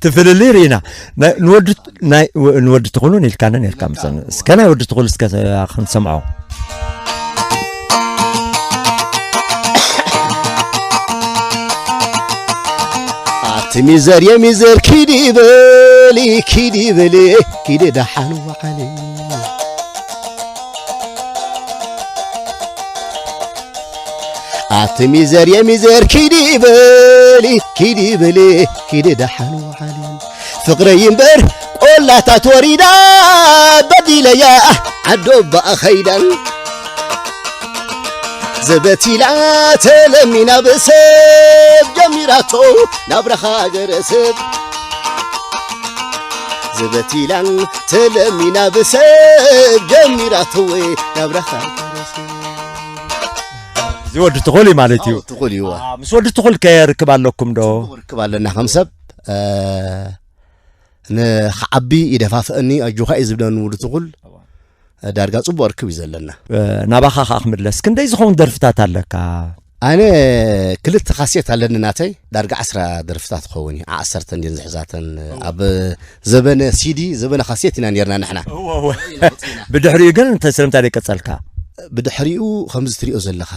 ትፍልልይ ርኢና። ናይ ንወዲ ናይ ወ- ንወዲ ትኹሉን ኢልካንን ኢልካ ምሰን እስከ ናይ ወዲ ትኹል እስከ ክንሰምዖ። ኣቲ ሚዘር የሚዘር ኪዲ በሊ ኪዲ በሊ ኪዲ ደሓን ወዓሊ። ኣቲ ሚዘር የሚዘር ኪዲ በሊ ኪዲ በሊ ኪዲ ደሓን ወዓሊ። ፍቕረይ እምበር ቆላታት ወሪዳ በዲለያ ዓዶ ባኣ ኸይዳን ዘበቲላ ተለሚና ብሰብ ጀሚራቶ ናብራኻ ገረሰብ ዘበቲላን ተለሚና ብሰብ ጀሚራቶ ናብራኻ ገረሰብ። እዚ ወዲ ትኹል እዩ ማለት እዩ። ትኹል እዩ። ምስ ወዲ ትኹል ከ ርክብ ኣለኩም ዶ? ርክብ ኣለና ከም ሰብ ንኽዓቢ ይደፋፍአኒ ኣጆኻ እዩ ዝብለኒ ወዲ ትኹል። ዳርጋ ጽቡቕ ርክብ እዩ ዘለና። ናባኻ ኸዓ ክምለስ ክንደይ ዝኸውን ደርፍታት ኣለካ? ኣነ ክልተ ካሴት ኣለኒ ናተይ ዳርጋ ዓስራ ደርፍታት ክኸውን እዩ። ዓሰርተ እንድየን ዝሕዛተን ኣብ ዘበነ ሲዲ ዘበነ ካሴት ኢና ነርና ንሕና። ብድሕሪኡ ግን እንተ ስለምንታይ ደይቀጸልካ? ብድሕሪኡ ከምዚ ትሪኦ ዘለኻ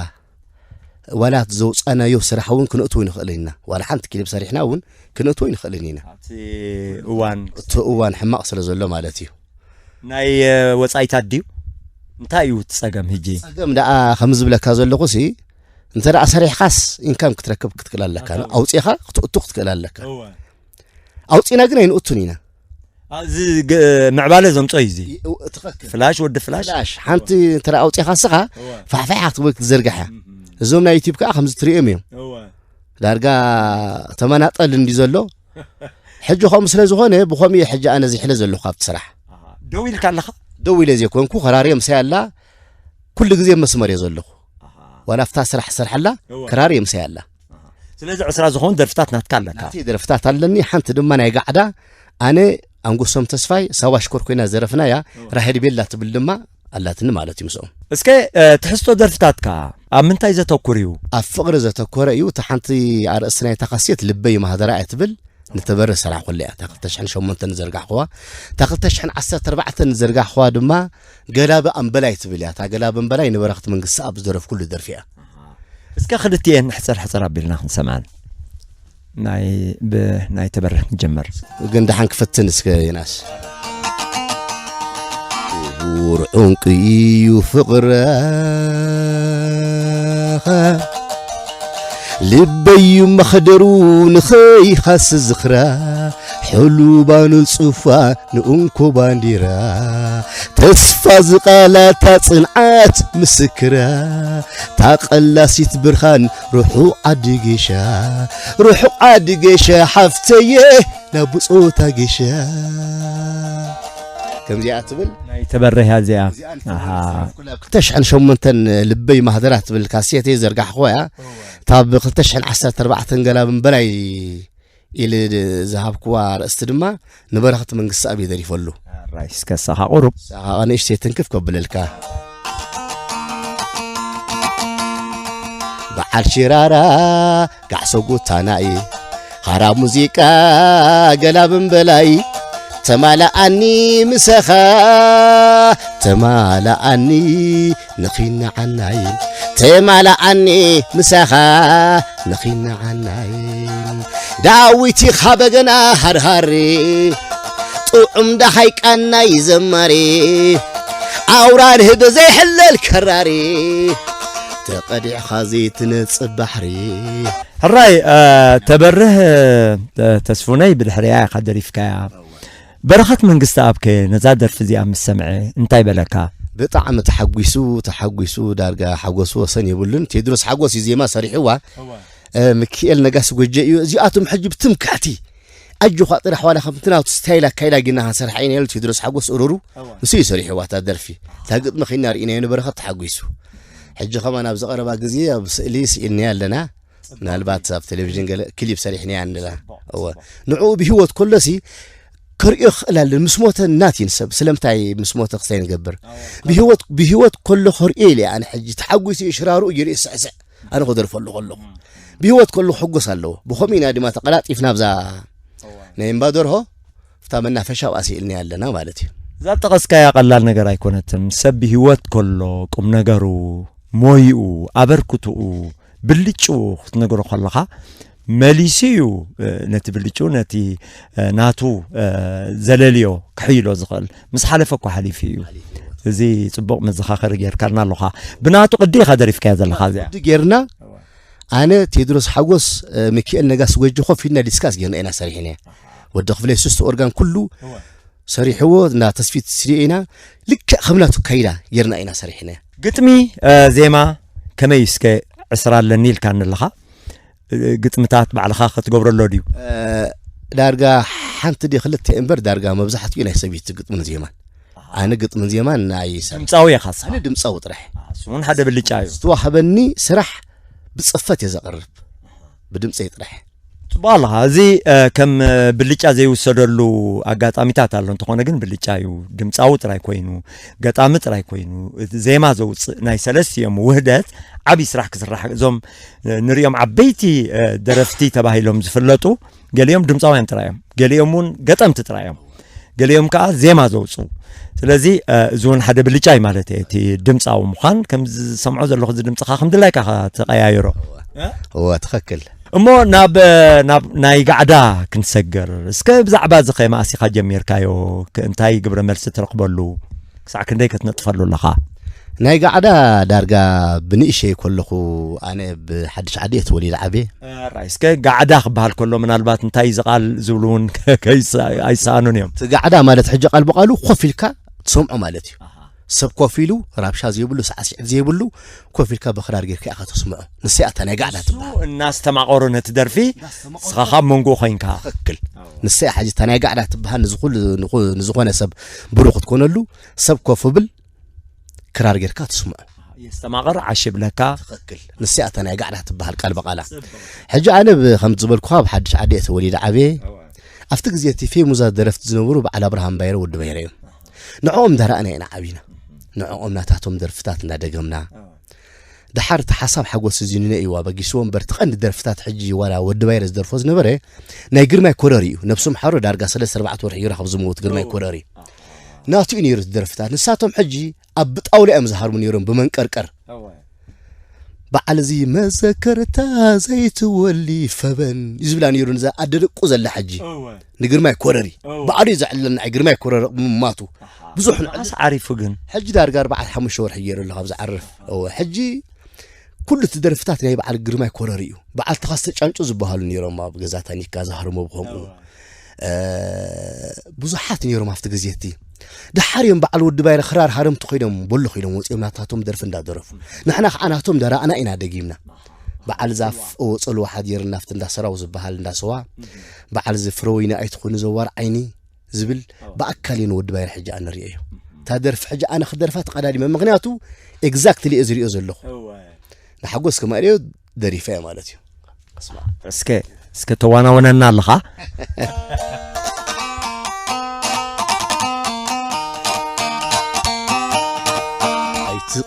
ዋላ እቲ ዘውፃናዮ ስራሕ እውን ክነእትዎ ይንኽእል ኢና። ዋላ ሓንቲ ክሊፕ ሰሪሕና እውን ክነእትዎ ይንኽእልን ኢና። ኣብቲ እዋን እቲ እዋን ሕማቕ ስለ ዘሎ ማለት እዩ። ናይ ወፃኢታት ድዩ? እንታይ እዩ እቲ ፀገም ህጂ? ፀገም ደኣ ከም ዝብለካ ዘለኹ ሲ እንተ ደኣ ሰሪሕካስ ኢንካም ክትረክብ ክትክእል ኣለካ። ኣውፂኻ ክትእቱ ክትክእል ኣለካ። ኣውፂና ግን ኣይንእቱን ኢና። እዚ ምዕባለ ዘምፀኦ እዩ እዚ። ፍላሽ ወዲ ፍላሽ። ፍላሽ ሓንቲ እንተ ኣውፂኻ እስኻ ፋሕፋሕ ክትብል ክትዘርግሓ። እዞም ናይ ዩቲብ ከዓ ከምዚ ትሪኦም እዮም። ዳርጋ ተመናጠል እንዲ ዘሎ ሕጂ ከምኡ ስለ ዝኾነ ብኸምኡ እየ ሕጂ ኣነ ዝሕለ ዘለኹ ካብቲ ስራሕ። ደው ኢልካ ኣለኻ? ደው ኢለ ዘይኮንኩ ከራርየ ምሳይ ኣላ። ኩሉ ግዜ መስመር እየ ዘለኹ። ዋላ ኣብታ ስራሕ ሰርሓላ ክራር እየ ምሳይ ኣላ። ስለዚ ዕስራ ዝኾኑ ደርፍታት ናትካ ኣለካ። ናተይ ደርፍታት ኣለኒ። ሓንቲ ድማ ናይ ጋዕዳ ኣነ ኣንጎሶም ተስፋይ ሳዋ ሽኮር ኮይና ዝደረፍናያ ራሄል ቤላ ትብል ድማ ኣላትኒ ማለት እዩ ምስኦም። እስከ ትሕዝቶ ደርፍታትካ ኣብ ምንታይ ዘተኩር እዩ? ኣብ ፍቕሪ ዘተኮረ እዩ። እታ ሓንቲ ኣርእስቲ ናይታ ካሴት ልበይ ማህደራ እያ ትብል። ንተበረ ሰራሕኩላ እያ። እታ ክልተ ሽሕን ሸሞንተን ዝዘርጋሕኩዋ፣ እታ ክልተ ሽሕን ዓሰርተ ኣርባዕተን ዝዘርጋሕኩዋ ድማ ገላቢ ኣምበላይ ትብል እያ። እታ ገላቢ ኣምበላይ ንበረኽቲ መንግስትኣብ ዝደረፍኩሉ ደርፊ እያ። እስከ ክልቲኤን ሕፅር ሕፅር ኣቢልና ክንሰምዐን። ናይ ብናይ ተበረ ክንጀምር። ግን ደሓን ክፈትን እስከ ዮናስ። ክቡር ዕንቂ እዩ ፍቕረኻ ልበዩ መኽደሩ ንኸይኻስ ዝኽራ፣ ሕሉባ ንጹፋ ንእንኮ ባንዲራ፣ ተስፋ ዝቓላታ ጽንዓት ምስክራ፣ ታቐላሲት ብርሃን ርሑቕ ዓዲ ጌሻ፣ ርሑቕ ዓዲ ጌሻ ሓፍተየ ናብ ብጾታ ጌሻ። ከምዚኣ ትብል። ናይ ተበረህያ እዚኣ። እዚኣ ኣሃ። ክልተ ሽሕን ሸሞንተን ልበይ ማህደራ ትብል ካሴተይ ዘርጋሕክዋ እያ። እታ ብ ክልተ ሽሕን ዓሰርተ ኣርባዕተን ገላብን በላይ ኢለ ዝሃብክዋ ኣርእስቲ ድማ ንበረኸት መንግስተኣብ እየ ደሪፈሉ። ኣራይ፣ እስከ ሳኻ ቁሩብ። ሳኻ ንእሽተይ ትንክፍ ከብለልካ። በዓል ሽራራ ጋዕሶ ጉታናይ፣ ኻራ ሙዚቃ ገላብን በላይ፣ ተማላኣኒ ምሳኻ፣ ተማላኣኒ ንኺናዓናይ፣ ተማላኣኒ ምሳኻ ንኺናዓናይ። ዳዊት ኢኻ በገና ሃርሃሪ፣ ጥዑም ደሃይ ቃናይ ዘማሪ፣ ኣውራ ንህቢ ዘይሕለል ከራሪ፣ ተቐዲዕኻ ዘይትነጽብ ባሕሪ። ሕራይ፣ እ፣ ተበርህ፣ እ፣ ተስፉነይ ብድሕሪያ ኢኻ ደሪፍካያ። በረኸት መንግስተኣብ ከ ነዛ ደርፊ እዚኣ ምስ ሰምዐ እንታይ በለካ? ብጣዕሚ ተሓጒሱ፣ ተሓጒሱ፣ ዳርጋ ሓጎሱ ወሰን የብሉን። ቴድሮስ ሓጎስ እዩ ዜማ ሰሪሕዋ። እወ። እ፣ ሚኪኤል ነጋሲ ጎጀ እዩ። እዚኣቶም ሕጂ ብትምክሕቲ ኣጆኻ ጥራሕ ዋላ ከምቲ ናቱ ስታይል ኣካይዳ ጊና ክንሰርሓ ኢና ኢሉ ቴድሮስ ሓጎስ እሩሩ እወ። ንሱ እዩ ሰሪሕዋ እታ ደርፊ። እታ ግጥሚ ኺና ርኢናዮ ንበረኸት ተሓጒሱ። ሕጂ ከማን ኣብዚ ቀረባ ግዜ ኣብ ስእሊ ስኢልናዮ ኣለና። ምናልባት ኣብ ቴሌቪዥን ገለ ክሊፕ ሰሪሕናያ ንላ። ጽቡቕ፣ እወ። ጽቡቕ። ንዕኡ ብህይወት ከሎሲ ከርእዮ ክኽእል ኣለኒ። ምስ ሞተ ናት እዩ ንሰብ። ስለምንታይ ምስ ሞተ ክስታይ ንገብር? ኣዎ። ብህይወት፣ ብህይወት ከሎ ከርእዮ ኢለ ኣነ ሕጂ ተሓጒሱ እዩ ሽራርኡ ገይሩ ይስዕስዕ። ኣነ ክደርፈሉ ከለኹ። እም። ብህይወት ከሎ ክሕጎስ ኣለዎ። ብኸምኡ ኢና ድማ ተቐላጢፍና ኣብዛ እወ። ናይ እምባ ደርሆ፣ ኣብታ መናፈሻ ኣብኣ ስኢልናያ ኣለና ማለት እዩ። እዛ ጠቐስካያ ቀላል ነገር ኣይኮነትን። ሰብ ብህይወት ከሎ ቁም ነገሩ፣ ሞይኡ፣ ኣበርክትኡ፣ ብልጭኡ ክትነግሮ ከለኻ መሊሱ እዩ፣ እ፣ ነቲ ብልጭኡ፣ ነቲ፣ እ፣ ናቱ፣ እ፣ ዘለልዮ ክሕይሎ ዝኽእል። ምስ ሓለፈ እኮ ሓሊፉ እዩ። እዚ ጽቡቕ መዘኻኸሪ ጌርካልና ኣለኻ። ብናቱ ቅዲ ኢኻ ደሪፍካያ ዘለኻ እዚኣ። ቅዲ ጌርና፣ ኣነ ቴድሮስ ሓጎስ፣ እ፣ ሚኪኤል ነጋሲ ጎጆ ኮፍ ኢልና ዲስካስ ጌርና ኢና ሰሪሕናያ። ወዲ ክፍለይ ሱስቲ ኦርጋን ኩሉ እወ። ሰሪሕዎ፣ እንዳ ተስፊት ስቱድዮ ኢና። ልክዕ ከም ናቱ ካይዳ ጌርና ኢና ሰሪሕናያ። ግጥሚ፣ እ፣ ዜማ ከመይ እስከ ዕስራ ኣለኒ ኢልካኒ ኣለኻ? እ፣ ግጥምታት ባዕልኻ ክትገብረሎ ድዩ? እ፣ ዳርጋ ሓንቲ ድዩ ክልተ እምበር ዳርጋ መብዛሕትኡ ናይ ሰበይቲ ግጥምን ዜማን። ኣነ ግጥምን ዜማን ኣይሰርሕን። ድምጻዊ ኢኻ ንስኻ? ኣነ ድምጻዊ ጥራሕ። ኣሱ እውን ሓደ ብልጫ እዩ። ዝተዋህበኒ ስራሕ ብጽፈት እየ ዘቕርብ። ብድምጸይ ጥራሕ። ጽቡቕ ኣለኻ። እዚ፣ እ፣ ከም፣ እ፣ ብልጫ ዘይውሰደሉ ኣጋጣሚታት ኣሎ። እንተኾነ ግን ብልጫ እዩ። ድምጻዊ ጥራይ ኮይኑ፣ ገጣሚ ጥራይ ኮይኑ፣ እቲ ዜማ ዘውጽእ ናይ ሰለስቲኦም ውህደት ዓብዪ ስራሕ ክስራሕ፣ እዞም፣ እ፣ ንሪኦም ዓበይቲ፣ እ፣ ደረፍቲ ተባሂሎም ዝፍለጡ፣ ገሊኦም ድምጻውያን ጥራይ እዮም፣ ገሊኦም እውን ገጠምቲ ጥራይ እዮም፣ ገሊኦም ከኣ ዜማ ዘውጽኡ። ስለዚ፣ እ፣ እዚ እውን ሓደ ብልጫ እዩ ማለት እየ። እቲ ድምጻዊ ምዃን፣ ከም ዝሰምዖ ዘለኹ፣ እዚ ድምጽኻ ከም ድላይካ ኢኻ ትቀያይሮ። እ? እወ፣ ትኽክል። እሞ ናብ፣ ናብ ናይ ጋዕዳ ክንሰግር። እስከ ብዛዕባ እዚ ከ መኣስ ኢኻ ጀሚርካዮ? ክ-፣ እንታይ ግብረ መልሲ ትረኽበሉ? ክሳዕ ክንደይ ክትነጥፈሉ ኣለኻ? ናይ ጋዕዳ ዳርጋ ብንእሸይ ከለኹ፣ ኣነ ብሓድሽ ዓዲ እየ ተወሊደ ዓብየ። ራይ፣ እስከ ጋዕዳ ክበሃል ከሎ ምናልባት እንታይ እዚ ቃል ዝብሉ እውን ከይስ-፣ ኣይሰኣኑን እዮም። እቲ ጋዕዳ ማለት ሕጂ ቃል ብቃሉ ኮፍ ኢልካ ትሰምዖ ማለት እዩ። ኣሃ። ሰብ ኮፍ ኢሉ፣ ራብሻ ዘይብሉ፣ ሳዕስዒት ዘይብሉ፣ ኮፍ ኢልካ ብኽራር ጌርካ ኢኻ ተስምዖ። ንሳ እያ እታ ናይ ጋዕዳ እሱ ትበሃል። እናስተማቐሮ ነቲ ደርፊ፣ እናስተማቐሮ። ንስኻ ካብ መንጎኡ ኮይንካ። ትኽክል። ኣዎ። ንሳ እያ ሕጂ እታ ናይ ጋዕዳ ትበሃል። ንዝኹሉ፣ ንኹ-፣ ንዝኾነ ሰብ ብሩኽ ክትኮነሉ፣ ሰብ ኮፍ ብል፣ ክራር ጌርካ ትስምዖ። የስተማቕር፣ ዓሽ ይብለካ። ትኽክል። ንሳ እያ እታ ናይ ጋዕዳ ትበሃል ቃል ብቓላ። ጽቡቕ። ሕጂ ኣነ ብ-፣ ከም ዝበልኩኻ ኣብ ሓድሽ ዓዲ እየ ተወሊደ ዓብየ። እወ። ኣብቲ ግዜ እቲ ፌሙዛት ደረፍቲ ዝነበሩ በዓል ኣብርሃም ባይረ፣ ወዲ ባይረ እዮም። ንዕኦም እንዳረኣና ኢና ዓቢና። ንዕኦም ናታቶም ደርፍታት እንዳደገምና። እወ። ደሓር እቲ ሓሳብ ሓጎስ እዚ ንነ እዩ ኣበጊስዎ እምበር፣ እቲ ቀንዲ ደርፍታት ሕጂ ዋላ ወዲ ባይረ ዝደርፎ ዝነበረ ናይ ግርማይ ኮረር እዩ። ነብሶም ሓሮ ዳርጋ ሰለስተ ኣርባዕተ ወርሒ እዩ ካብ ዝመውት ግርማይ እወ። ኮረር እዩ። ናቱ እዩ ነይሩ እቲ ደርፍታት። ንሳቶም ሕጂ ኣብ ብጣውላ እዮም ዝሃርሙ ነይሮም ብመንቀርቀር። እወ። በዓል እዚ መዘከርታ ዘይትወሊ ፈበን እዩ ዝብላ ነይሩ፣ ነዛ ኣደ ደቁ ዘላ ሕጂ። እወ። ንግርማይ ኮረሪ። እወ። ባዕሉ እዩ ዘዕልለና፣ ኣይ ግርማይ ኮረሪ ምማቱ። ኣሃ። ብዙሕ መዓስ ዓሪፉ ግን? ሕጂ ዳርጋ ኣርባዕተ ሓሙሽተ ወርሒ ገይሩ ኣሎ ካብ ዝዓርፍ። እወ፣ ሕጂ ኩሉ እቲ ደርፍታት ናይ በዓል ግርማይ ኮረር እዩ። በዓል ተኸስተ ጫንጩ ዝበሃሉ ነይሮም ኣብ ገዛ ታኒካ፣ ዛህርሞ ብኸምኡ። እወ። እ፣ ብዙሓት ነይሮም ኣብቲ ግዜ እቲ። ደሓር እዮም በዓል ወዲ ባይረ ክራር ሃረምቲ ኮይኖም፣ ቦሎ ኮይኖም ወፂኦም ናታቶም ደርፊ እንዳደረፉ። ንሕና ከዓ ናቶም እንዳረኣና ኢና ደጊምና። በዓል ዛፍ፣ እወ፣ ፀልዋ ሓዲርና ኣብቲ እንዳ ሰራው ዝበሃል እንዳ ስዋ። በዓል እዚ ፍረወይኒ ኣይትኹኒ ዘዋር ዓይኒ ዝብል ኣዎ። ብኣካል እየ ንወዲ ባይረ ሕጂ ኣነ ርእየዮ። እታ ደርፊ ሕጂ ኣነ ክደርፋ ተቐዳዲመ። ምኽንያቱ ኤግዛክትሊ እየ ዝርእዮ ዘለኹ። እወ። ንሓጎስ ከማርእዮ ደሪፈ እየ ማለት እዩ። እስማ። እስከ፣ እስከ ተዋናውነና ኣለኻ።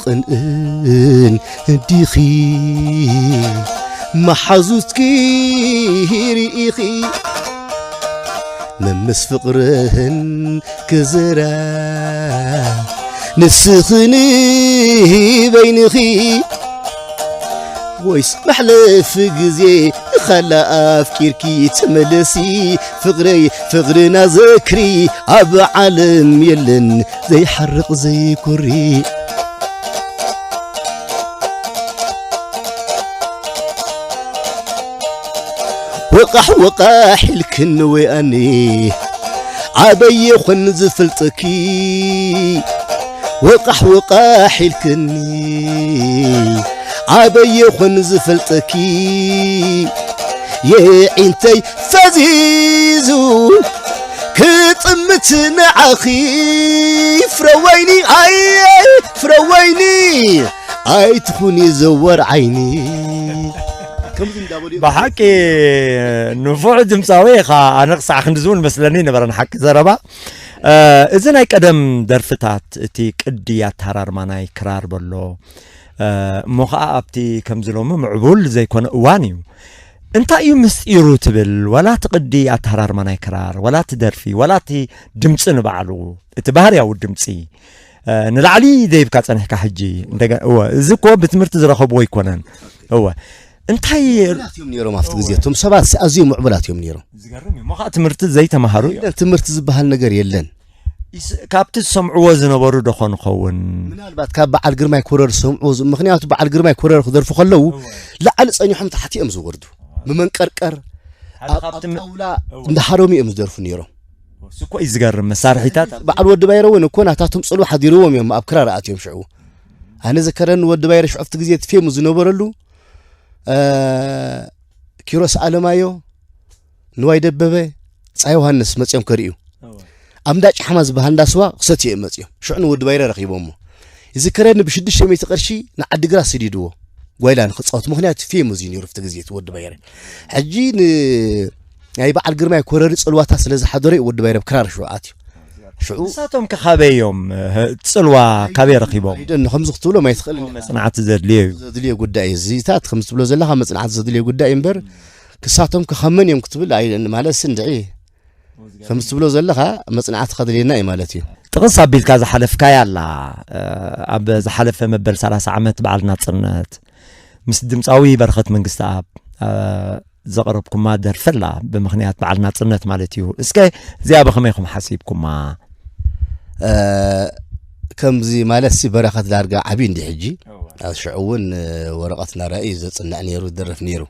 ኣይትቕንእን ዲኺ መሓዙትኪ ርኢኺ መምስ ፍቕርህን ክዝራ ንስኽኒ በይንኺ ወይስ መሕለፊ ግዜ ንኻላ ኣፍቂርኪ ትመለሲ ፍቕረይ ፍቕርና ዘክሪ ኣብ ዓለም የለን ዘይሓርቕ ዘይኩሪ ወቃሕ ወቃሕ ኢልክኒ ወያኒ ኣበይ ይኹን ዝፈልጠኪ ወቃሕ ወቃሕ ኢልክኒ ኣበይ ይኹን ዝፈልጠኪ የዒንተይ ፈዚዙ ክጥምት ንዓኺ ፍረወይኒ ኣየ ፍረወይኒ ኣይትኹኒ ዘወር ዓይኒ ከምዚ እንዳበሉ እዮም። ብሓቂ ንፉዕ ድምፃዊ ኢኻ። ኣነ ክሳዕ ክንድዚ እውን መስለኒ ነበረ ንሓቂ ዘረባ። እ፣ እዚ ናይ ቀደም ደርፍታት፣ እቲ ቅዲ ኣተሃራርማ ናይ ክራር በሎ፣ እ፣ እሞ ኸዓ ኣብቲ ከምዚ ሎሚ ምዕቡል ዘይኮነ እዋን እዩ። እንታይ እዩ ምስጢሩ ትብል? ዋላ እቲ ቅዲ ኣተሃራርማ ናይ ክራር፣ ዋላ እቲ ደርፊ፣ ዋላ እቲ ድምፂ ንባዕሉ፣ እቲ ባህርያዊ ድምፂ፣ እ፣ ንላዕሊ ደይብካ ጸኒሕካ ሕጂ። እንደገ-፣ እወ፣ እዚ እኮ ብትምህርቲ ዝረኸብዎ ኣይኮነን። እወ። እንታይ ምዕቡላት እዮም ነይሮም ኣብቲ ግዜ? እቶም ሰባት ኣዝዮም ምዕቡላት እዮም ነይሮም። ዝገርም እዩ። እሞ ኸዓ ትምህርቲ ዘይተማሃሩ እዮም። የለን፣ ትምህርቲ ዝበሃል ነገር የለን። ይስ-፣ ካብቲ ዝሰምዕዎ ዝነበሩ ዶ ኾን ኸውን? ምናልባት ካብ በዓል ግርማይ ኮረር ዝሰምዕዎ ዝ-፣ ምኽንያቱ በዓል ግርማይ ኮረር ክደርፉ ከለዉ እወ። ላዕሊ ጸኒሖም ታሕቲ እዮም ዝወርዱ። ብመንቀርቀር፣ ሓደ ኣብ፣ ካብቲ ኣብ ም-፣ ጣውላ እወ። እንዳሃረሙ እዮም ዝደርፉ ነይሮም። እሱ እኮ እዩ ዝገርም። መሳርሒታት በዓል ወዲ ባይረ እውን እኮ ናታቶም ጽልዋ ሓዲርዎም እዮም ኣብ ክራር ኣትዮም ሽዑ። ኣነ ዝከረኒ ወዲ ባይረ ሽዑ ኣብቲ ግዜ እቲ ፌሙ ዝነበረሉ፣ እ፣ ኪሮስ ኣለማዮ፣ ንዋይ ደበበ፣ ጻ ዮሃንስ መጺኦም ከርእዩ። እወ። ኣብ እንዳ ጫሕማ ዝበሃል እንዳ ስዋ ክሰትዩ እዮም መጺኦም። ሽዑ ንወዲ ባይረ ረኺቦሞ። ይዝከረኒ ብሽዱሽተ ሚእቲ ቅርሺ ንዓዲግራት ሰዲድዎ። ጓይላ ንኽጻወት። ምኽንያቱ ፌሙ እዚ ነይሩ ኣብቲ ግዜ እቲ ወዲ ባይረ። ሕጂ ን-፣ ናይ በዓል ግርማይ ኮረሪ ጽልዋታት ስለ ዝሓደሮ እዩ ወዲ ባይረ ኣብ ክራር ሽዑ ኣትዩ። ሽዑ ንሳቶም ከ ካበይ እዮም? ህ-፣ ጽልዋ ካበይ ረኺቦም? ኣይደን፣ ከምዚ ክትብሎም ኣይትኽእልን ኢኻ። መጽናዕቲ ዘድልዮ እዩ። ዘድልዮ ጉዳይ እዩ። እዚታት ከምዚ ትብሎ ዘለኻ መጽናዕቲ ዘድልዮ ጉዳይ እዩ እምበር፣ ክሳቶም ከ ካብ መን እዮም ክትብል ኣይ-፣ ማለት እንድዒ። ከምዚ ትብሎ ዘለኻ መጽናዕቲ ከድልየና እዩ ማለት እዩ። ጥቕስ ኣቢልካ ዝሓለፍካያ ኣላ። እ፣ ኣብ ዝሓለፈ መበል ሰላሳ ዓመት በዓል ናጽነት ምስ ድምጻዊ በረኸት መንግስተኣብ፣ እ፣ ዘቕረብኩማ ደርፊ ኣላ፣ ብምኽንያት በዓል ናጽነት ማለት እዩ። እስከ እዚኣ ብኸመይ ኢኹም ሓሲብኩማ? እ፣ ከምዚ ማለትሲ በረኸት ዳርጋ ዓብዩ እንዲ ሕጂ። እወ። ኣብ ሽዑ እውን፣ እ፣ ወረቐት እናረኣየ እዩ ዘጽንዕ ነይሩ፣ ዝደርፍ ነይሩ።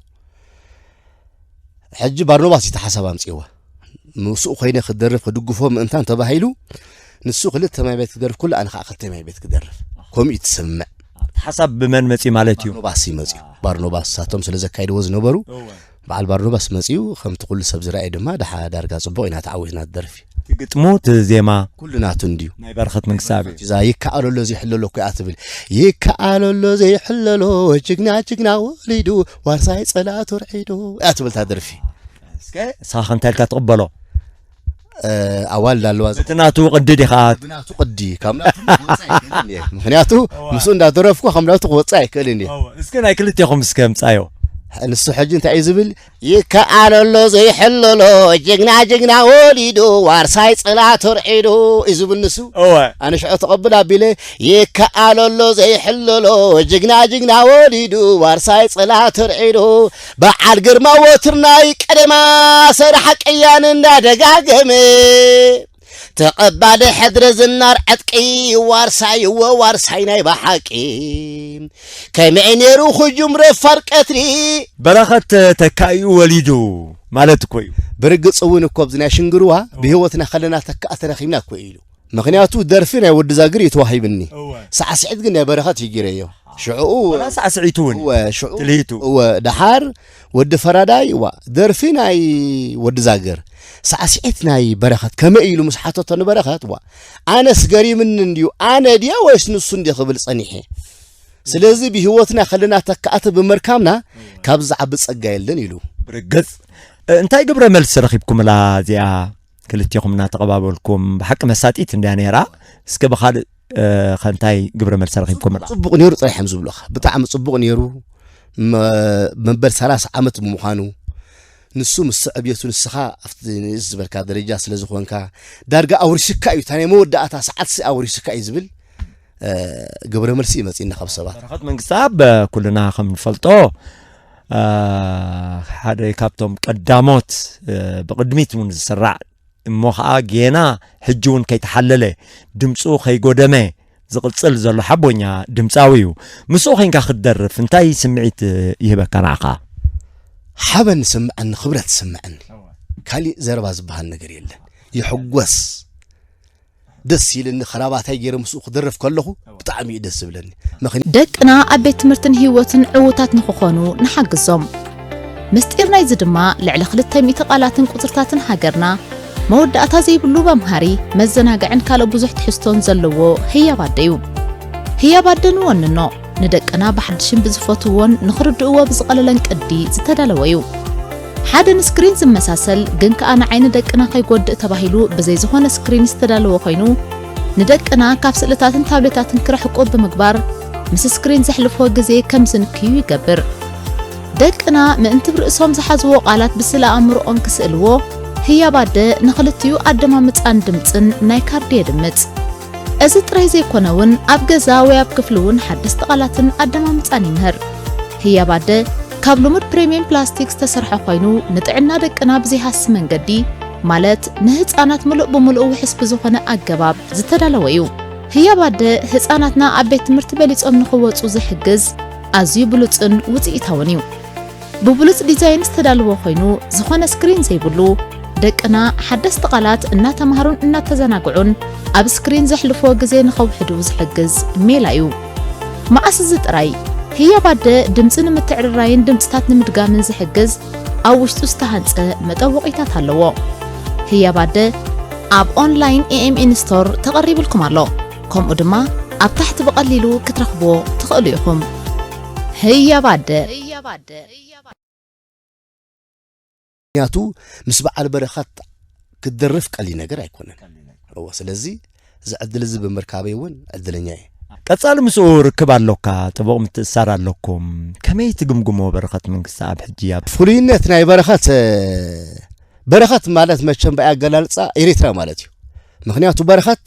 ሕጂ ባርኖባስ እዩ እቲ ሓሳብ ኣምጺእዋ። ምስኡ ኮይነ ክደርፍ ክድግፎ ምእንታን ተባሂሉ፣ ንሱ ክልተ ማይ ቤት ክደርፍ፣ ኩሉ ኣነ ከዓ ክልተ ማይ ቤት ክደርፍ። ከምኡ እዩ ትስምዕ። እቲ ሓሳብ ብመን መጺኡ ማለት እዩ? ባርኖባስ እዩ መጺኡ። ባርኖባስ ሳቶም ስለ ዘካይድዎ ዝነበሩ፣ እወ። በዓል ባርኖባስ መጺኡ፣ ከምቲ ኩሉ ሰብ ዝረኣየ ድማ፣ ደሓ ዳርጋ ጽቡቕ ኢና ተዓዊትና ትደርፍ እዩ። እቲ ግጥሙ፣ እቲ ዜማ፣ ኩሉ ናቱ እንድዩ። ናይ በረኸት መንግስተኣብ እዩ። እዛ ይከኣሎ ኣሎ ዘይሕለሎ እኮ እያ ትብል። ይከኣሎ ኣሎ ዘይሕለሎ፣ ጅግና ጅግና ወሊዱ፣ ዋርሳይ ጸላእቱ ርዒዱ እያ ትብል እታ ደርፊ። እስከ ንስኻ ከ እንታይ ኢልካ ትቕበሎ? እ፣ ኣዋልድ ኣለዋ። በቲ ናቱ ቅዲ ዲኻ? ብናቱ ቅዲ፣ ካብ ናቱ ክወጽእ ኣይክእልን እየ። ምኽንያቱ፣ እዋ። ምስኡ እንዳደረፍኩ ካብ ናቱ ክወጽእ ኣይክእልን እየ። እዋ። እስከ ናይ ክልቴኹም እስከ ምጻዮ። ንሱ ሕጂ እንታይ እዩ ዝብል? ይከኣል ኣሎ ዘይሕለሎ፣ ጅግና ጅግና ወሊዱ፣ ዋርሳይ ጽላቱ ርዒዱ እዩ ዝብል ንሱ። እወ። ኣነ ሽዑ ተቐብል ኣቢለ፣ ይከኣል ኣሎ ዘይሕለሎ፣ ጅግና ጅግና ወሊዱ፣ ዋርሳይ ጽላቱ ርዒዱ፣ በዓል ግርማ ወትርናይ ቀደማ ሰራሕ ቅያን እንዳደጋገመ፣ ተቐባሊ ሕድሪ ዝናር ዕጥቂ፣ ዋርሳይ እወ ዋርሳይ ናይ ብሓቂ። ከመይ ነይሩ ክጅምሮ ፋር ቀትሪ? በረኸት ተካኢኡ ወሊዱ ማለት እኮ እዩ። ብርግጽ እውን እኮ ኣብዚ ናይ ሽንግርዋ ብህይወትና ከለና ተካኣ ተረኺብና እኮ እዩ ኢሉ። ምኽንያቱ ደርፊ ናይ ወዲ ዛግር እዩ ተዋሂብኒ። እወ። ሳዕስዒት ግን ናይ በረኸት እዩ ጌረዮ። ሽዕኡ ወላ ሳዕስዒቱ እውን እወ፣ ሽዑ ትልሂቱ። እወ፣ ደሓር ወዲ ፈራዳይ፣ እዋ፣ ደርፊ ናይ ወዲ ዛግር፣ ሳዕስዒት ናይ በረኸት ከመይ ኢሉ ምስ ሓተቶ ንበረኸት፣ እዋ፣ ኣነስ ገሪምኒ እንድዩ፣ ኣነ ድየ ወይስ ንሱ እንድየ ክብል ጸኒሐ። ስለዚ ብህይወትና ከለና ተካእቲ ብምርካብና ካብዚ ዝዓቢ ጸጋ የለን ኢሉ። ብርግጽ። እ፣ እንታይ ግብረ መልሲ ረኺብኩምላ እዚኣ? ክልቴኹም እናተቐባበልኩም፣ ብሓቂ መሳጢት እንድያ ነይራ። እስከ ብኻልእ፣ እ፣ ኸ እንታይ ግብረ መልሲ ረኺብኩምላ? ጽቡቕ ነይሩ ጥራሕ እዮም ዝብሉኻ። ብጣዕሚ ጽቡቕ ነይሩ። መ-፣ መበል ሰላሳ ዓመት ብምዃኑ፣ ንሱ ምስ ዕብየቱ ንስኻ ኣብቲ ንእስ ዝበልካ ደረጃ ስለ ዝኾንካ፣ ዳርጋ ኣውሪስካ እዩ፣ እታ ናይ መወዳእታ ሰዓትሲ ኣውሪስካ እዩ ዝብል፣ እ፣ ግብረ መልሲ እዩ መጺእና ካብ ሰባት። በረኸት መንግስተኣብ ኩልና ከም ንፈልጦ፣ እ፣ ሓደ ካብቶም ቀዳሞት፣ እ፣ ብቕድሚት እውን ዝስራዕ እሞ ኸኣ ጌና ሕጂ እውን ከይተሓለለ ድምጹ ከይጎደመ ዝቕጽል ዘሎ ሓቦኛ ድምጻዊ እዩ። ምስኡ ኼንካ ክትደርፍ እንታይ ስምዒት ይህበካ ንዓኻ? ሓበን ይስምዐኒ፣ ክብረት ይስምዐኒ። ካሊእ ዘረባ ዝበሃል ነገር የለን። ይሕጎስ። ደስ ኢልኒ፣ ኸራባታይ ገይረ ምስኡ ክደርፍ ከለኹ ብጣዕሚ እዩ ደስ ዝብለኒ። ምኽንያቱ ደቅና ኣብ ቤት ትምህርትን ህይወትን ዕዉታት ንኽኾኑ ንሓግዞም። ምስጢር ናይዚ ድማ ልዕሊ ክልተ ሚእቲ ቃላትን ቁጽርታትን ሃገርና፣ መወዳእታ ዘይብሉ መምሃሪ፣ መዘናግዕን ካልእ ብዙሕ ትሕዝቶን ዘለዎ ህያብ ኣደ እዩ። ህያብ ኣደ ንወንኖ፣ ንደቅና ብሓድሽን ብዝፈትውዎን ንኽርድእዎ ብዝቐለለን ቅዲ ዝተዳለወ እዩ። ሓደ ንስክሪን ዝመሳሰል ግን ከኣ ንዓይኒ ደቅና ከይጎድእ ተባሂሉ ብዘይ ዝኾነ ስክሪን ዝተዳለወ ኮይኑ፣ ንደቅና ካብ ስእልታትን ታብሌታትን ክርሕቁ ብምግባር፣ ምስ ስክሪን ዘሕልፍዎ ግዜ ከም ዝንክዩ ይገብር። ደቅና ምእንቲ ብርእሶም ዝሓዝዎ ቃላት ብስእለ ኣእምሮኦም ክስእልዎ፣ ህያብ ኣደ ንኽልቲኡ ኣደማምጻን ድምጽን ናይ ካርዲ የድምጽ። እዚ ጥራይ ዘይኮነ እውን፣ ኣብ ገዛ ወይ ኣብ ክፍሊ እውን ሓደስቲ ቃላትን ኣደማምጻን ይምህር። ህያብ ኣደ ካብ ልሙድ ፕሪምየም ፕላስቲክ ዝተሰርሐ ኮይኑ፣ ንጥዕና ደቅና ብዘይሃሲ መንገዲ፣ ማለት ንህጻናት ምሉእ ብምሉእ ውሑስ ብዝኾነ ኣገባብ ዝተዳለወ እዩ። ህያብ ኣደ ህጻናትና ኣብ ቤት ትምህርቲ በሊጾም ንኽወጹ ዝሕግዝ ኣዝዩ ብሉጽን ውጽኢታውን እዩ። ብብሉጽ ዲዛይን ዝተዳለወ ኮይኑ፣ ዝኾነ ስክሪን ዘይብሉ፣ ደቅና ሓደስቲ ቃላት እናተማሃሩን እናተዘናግዑን ኣብ ስክሪን ዘሕልፍዎ ግዜ ንኸውሕዱ ዝሕግዝ ሜላ እዩ። መዓስ እዚ ጥራይ፣ ህያብ ኣደ ድምጺ ንምትዕርራይን ድምጽታት ንምድጋምን ዝሕግዝ ኣብ ውሽጡ ዝተሃንጸ መጠወቒታት ኣለዎ። ህያብ ኣደ ኣብ ኦንላይን ኤ ኤም ኤን ስቶር ተቐሪብልኩም ኣሎ። ከምኡ ድማ ኣብ ታሕቲ ብቐሊሉ ክትረኽብዎ ትኽእሉ ኢኹም። ህያብ ኣደ። ምኽንያቱ ምስ በዓል በረኸት ክትደርፍ ቀሊል ነገር ኣይኮነን። እወ፣ ስለዚ እዚ ዕድል እዚ ብምርካበይ እውን ዕድለኛ እየ። ቀጻሊ ምስኡ ርክብ ኣሎካ፣ ጥቡቕ ምትእስሳር ኣሎኩም። ከመይ ትግምግሞ በረኸት መንግስተኣብ ሕጂ ኣብ ፍሉይነት ናይ በረኸት፣ እ፣ በረኸት ማለት መቸም ብኣይ ኣገላልጻ ኤሪትራ ማለት እዩ። ምኽንያቱ በረኸት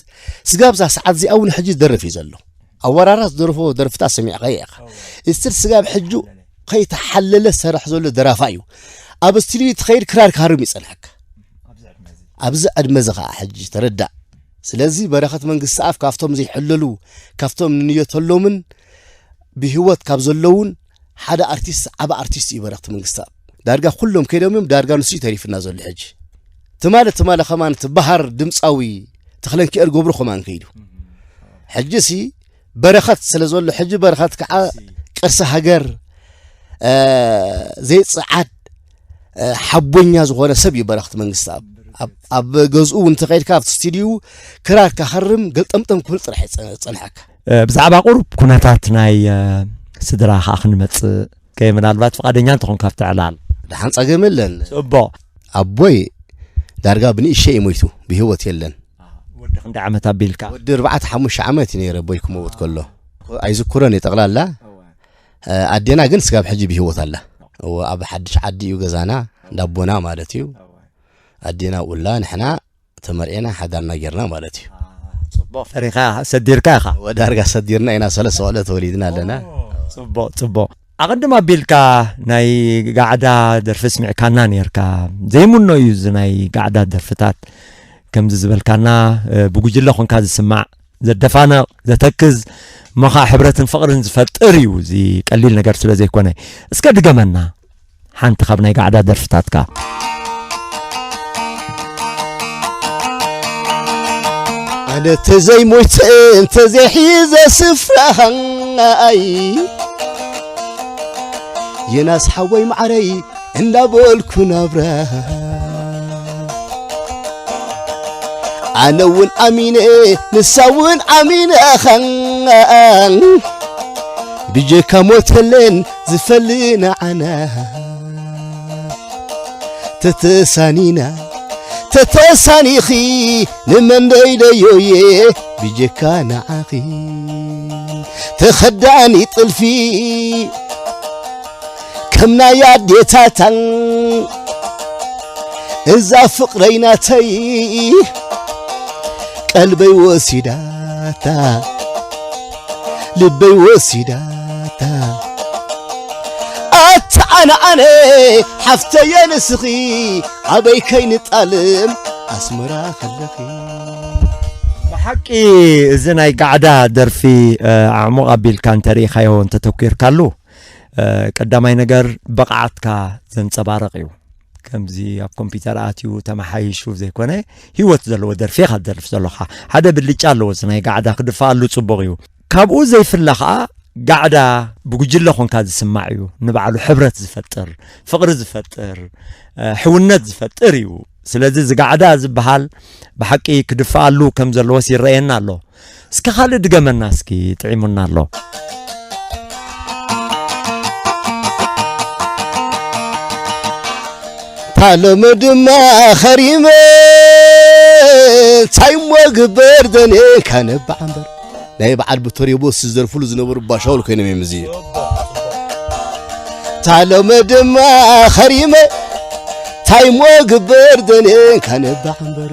ስጋብ እዛ ሰዓት እዚኣ እውን ሕጂ ዝደርፍ እዩ ዘሎ። ኣወራራት ዝደርፎ ደርፍታት ሰሚዕካዮ ኢኻ። እስትል ስጋብ ሕጂ ከይተሓለለ ዝሰርሕ ዘሎ ደራፋ እዩ። ኣብ ስቱድዮ ትኸይድ ክራር ክሃርም ይጸንሐካ። ኣብዚ ዕድመ እዚ ኸዓ ሕጂ ተረዳእ። ስለዚ በረኸት መንግስተኣብ ካብቶም ዘይሕለሉ፣ ካብቶም ንንየተሎምን ብህይወት ካብ ዘለውን ሓደ ኣርቲስት፣ ዓቢ ኣርቲስት እዩ በረኸት መንግስተኣብ። ዳርጋ ኩሎም ከይዶም እዮም፣ ዳርጋ ንሱ እዩ ተሪፍና ዘሎ ሕጂ። ትማሊ፣ ትማሊ ከማን እቲ በሃር ድምጻዊ ተኽለንኪኤል ገብሩ ከማን ከይዱ። ሕጂሲ በረኸት ስለ ዘሎ፣ ሕጂ በረኸት ከዓ ቅርሲ ሃገር፣ እ፣ ዘይጽዓድ፣ እ፣ ሓቦኛ ዝኾነ ሰብ እዩ በረኸት መንግስተኣብ። ኣብ፣ ኣብ ገዝኡ እውን እንተኸይድካ ኣብቲ ስቱድዩ ክራር ካኸርም ገልጠምጠም ክብል ጥራሕ እዩ ጸ-፣ ጸንሐካ። እ፣ ብዛዕባ ቁሩብ ኩነታት ናይ፣ እ፣ ስድራ ከዓ ክንመጽእ፣ ከ ምናልባት ፍቓደኛ እንተኾንካ ኣብቲ ዕላል። ደሓን ጸገም የለን። ጽቡቕ። ኣቦይ ዳርጋ ብንእሸ እዩ ሞይቱ፣ ብህይወት የለን። ወዲ ክንደይ ዓመት ኣቢልካ? ወዲ ኣርባዕተ ሓሙሽተ ዓመት እዩ ነይረ ኣቦይ ክመውት ከሎ። ኣይዝክሮን እየ ጠቕላላ። እወ። እ፣ ኣዴና ግን ስጋብ ሕጂ ብህይወት ኣላ። እወ፣ ኣብ ሓድሽ ዓዲ እዩ ገዛና፣ እንዳ ኣቦና ማለት እዩ። እወ። ኣዴና ኣብኡ ኣላ፣ ንሕና ተመርዒና ሓዳርና ጌርና ማለት እዩ። አ፣ ጽቡቕ ፈሪኻ ሰዲርካ ኢኻ። እወ፣ ዳርጋ ሰዲርና ኢና፣ ሰለስተ ቆልዑ ተወሊድና ኣለና። ኦ፣ ጽቡቕ፣ ጽቡቕ። ኣቐድም ኣቢልካ ናይ ጋዕዳ ደርፊ ስሚዕካና ኔርካ። ዘይምኖ እዩ እዚ ናይ ጋዕዳ ደርፍታት። ከምዚ ዝበልካና፣ እ፣ ብጉጅለ ኾንካ ዝስማዕ፣ ዘደፋንቕ፣ ዘተክዝ፣ እሞ ኸዓ ሕብረትን ፍቕርን ዝፈጥር እዩ። እዚ ቀሊል ነገር ስለ ዘይኮነ፣ እስከ ድገመና ሓንቲ ካብ ናይ ጋዕዳ ደርፍታትካ። ኣነ ተዘይሞይተ እንተዘይሒዘ ስፍራኻይ፣ የናስ ሓወይ ማዕረይ እንዳበልኩ ናብራ፣ ኣነ እውን ኣሚነ ንሳ እውን ኣሚናኻ፣ ብጀካ ሞት የለን ዝፈሊ ንዓና። ተተሳኒና ተተሳኒኺ ንመን ደይደዮየ ብጀካ ንዓኺ፣ ተኸዳኒ ጥልፊ ከም ናይ ኣዴታታን፣ እዛ ፍቕረይ ናተይ ቀልበይ ወሲዳታ፣ ልበይ ወሲዳታ። ኣታ ኣነ ኣነ ሓፍተየ ንስኺ ኣበይ ከይንጣልም ኣስመራ ከለኺ። ብሓቂ እዚ ናይ ጋዕዳ ደርፊ፣ እ፣ ኣዕሙቕ ኣቢልካ እንተርኢኻዮ፣ እንተተኲርካሉ፣ እ፣ ቀዳማይ ነገር ብቕዓትካ ዘንጸባርቕ እዩ። ከምዚ ኣብ ኮምፒውተር ኣትዩ ተመሓይሹ ዘይኮነ፣ ህይወት ዘለዎ ደርፊ ኢኻ ትደርፍ ዘለኻ። ሓደ ብልጫ ኣለዎ፣ እዚ ናይ ጋዕዳ ክድፈኣሉ ጽቡቕ እዩ። ካብኡ ዘይፍለ ኸኣ፣ ጋዕዳ ብጉጅለ ኾንካ ዝስማዕ እዩ። ንባዕሉ ሕብረት ዝፈጥር፣ ፍቕሪ ዝፈጥር፣ እ፣ ሕውነት ዝፈጥር እዩ። ስለዚ እዚ ጋዕዳ ዝበሃል ብሓቂ ክድፈኣሉ ከም ዘለዎስ ይረኣየና ኣሎ። እስከ ካልእ ድገመና እስኪ፣ ጥዒሙና ኣሎ። ታሎመ ድማ ኸሪመ እንታይ እሞ ግበር ደኔን ካነባዕ እምበር። ናይ በዓል ቡተር የቦስ ዝደርፍሉ ዝነበሩ ባሻውል ኮይኖም እዮም እዚ። ታሎመ ድማ ኸሪመ እንታይ እሞ ግበር ደኔን ካነባዕ እምበር።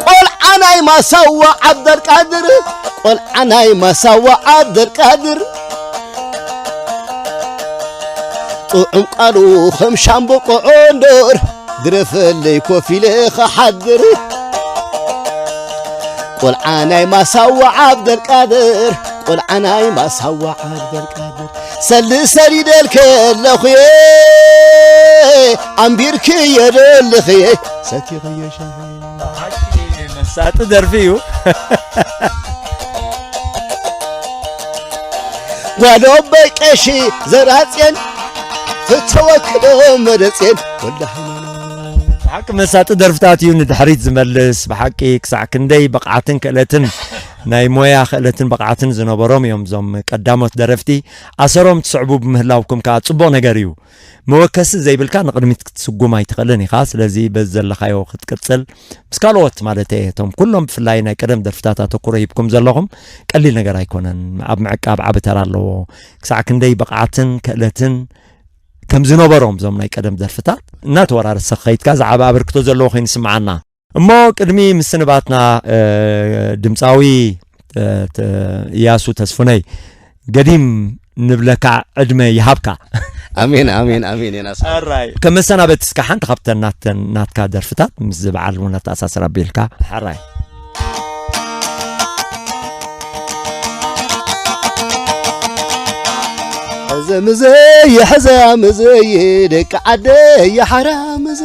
ቆልዓ ናይ ማሳዋ ዓብደልቃድር፣ ቆልዓ ናይ ማሳዋ ዓብደልቃድር፣ ጥዑም ቃሉ ከም ሻምብቆ ዖንዶር፣ ድረፈለይ ኮፍ ኢለ ክሓድር። ቆልዓ ናይ ማሳዋ ዓብደልቃድር፣ ቆልዓ ናይ ማሳዋ ዓብደልቃድር፣ ሰልሰል ይደልከ ኣለኹየ፣ ኣንቢርክየ ደልኽየ፣ ሰቲኽየ ሻሂ። መሳጢ ደርፊ እዩ። ጓል ኣቦይ ቀሺ ዘራጽየን፣ ፍተወክዶ መረጽየን፣ ወልደ ሃይማኖት። ብሓቂ መሳጢ ደርፍታት እዩ ንድሕሪት ዝመልስ። ብሓቂ ክሳዕ ክንደይ ብቕዓትን ክእለትን፣ ናይ ሞያ ክእለትን ብቕዓትን ዝነበሮም እዮም እዞም ቀዳሞት ደረፍቲ። ኣሰሮም ትስዕቡ ብምህላውኩም ከኣ ጽቡቕ ነገር እዩ። መወከሲ ዘይብልካ ንቕድሚት ክትስጉም ኣይትኽእልን ኢኻ። ስለዚ በዚ ዘለኻዮ ክትቅጽል፣ ምስ ካልኦት ማለት እየ፣ እቶም ኩሎም ብፍላይ ናይ ቀደም ደርፍታት ኣተኩሮ ሂብኩም ዘለኹም ቀሊል ነገር ኣይኮነን። ኣብ ምዕቃብ ዓቢ ተራ ኣለዎ። ክሳዕ ክንደይ ብቕዓትን ክእለትን ከም ዝነበሮም እዞም ናይ ቀደም ደርፍታት እናተወራረሰ ክኸይድካ ዝዓቢ ኣበርክቶ ዘለዎ ኮይኑ ይስምዓና። እሞ ቅድሚ ምስንባትና፣ እ፣ ድምፃዊ፣ እ፣ ተ-፣ እያሱ ተስፉነይ፣ ገዲም ንብለካ፣ ዕድመ ይሃብካ። ኣሜን፣ ኣሜን፣ ኣሜን። የናስ። ኣራይ። ከም መሰናበቲ እስከ ሓንቲ ካብተን ናተን፣ ናትካ ደርፍታት ምስዚ በዓል እውን ኣተኣሳስር ኣቢልካ። ሓራይ። ሕዘ ምዘ፣ የሕዘያ ምዘ፣ ደቂ ዓደ፣ የሓራ ምዘ።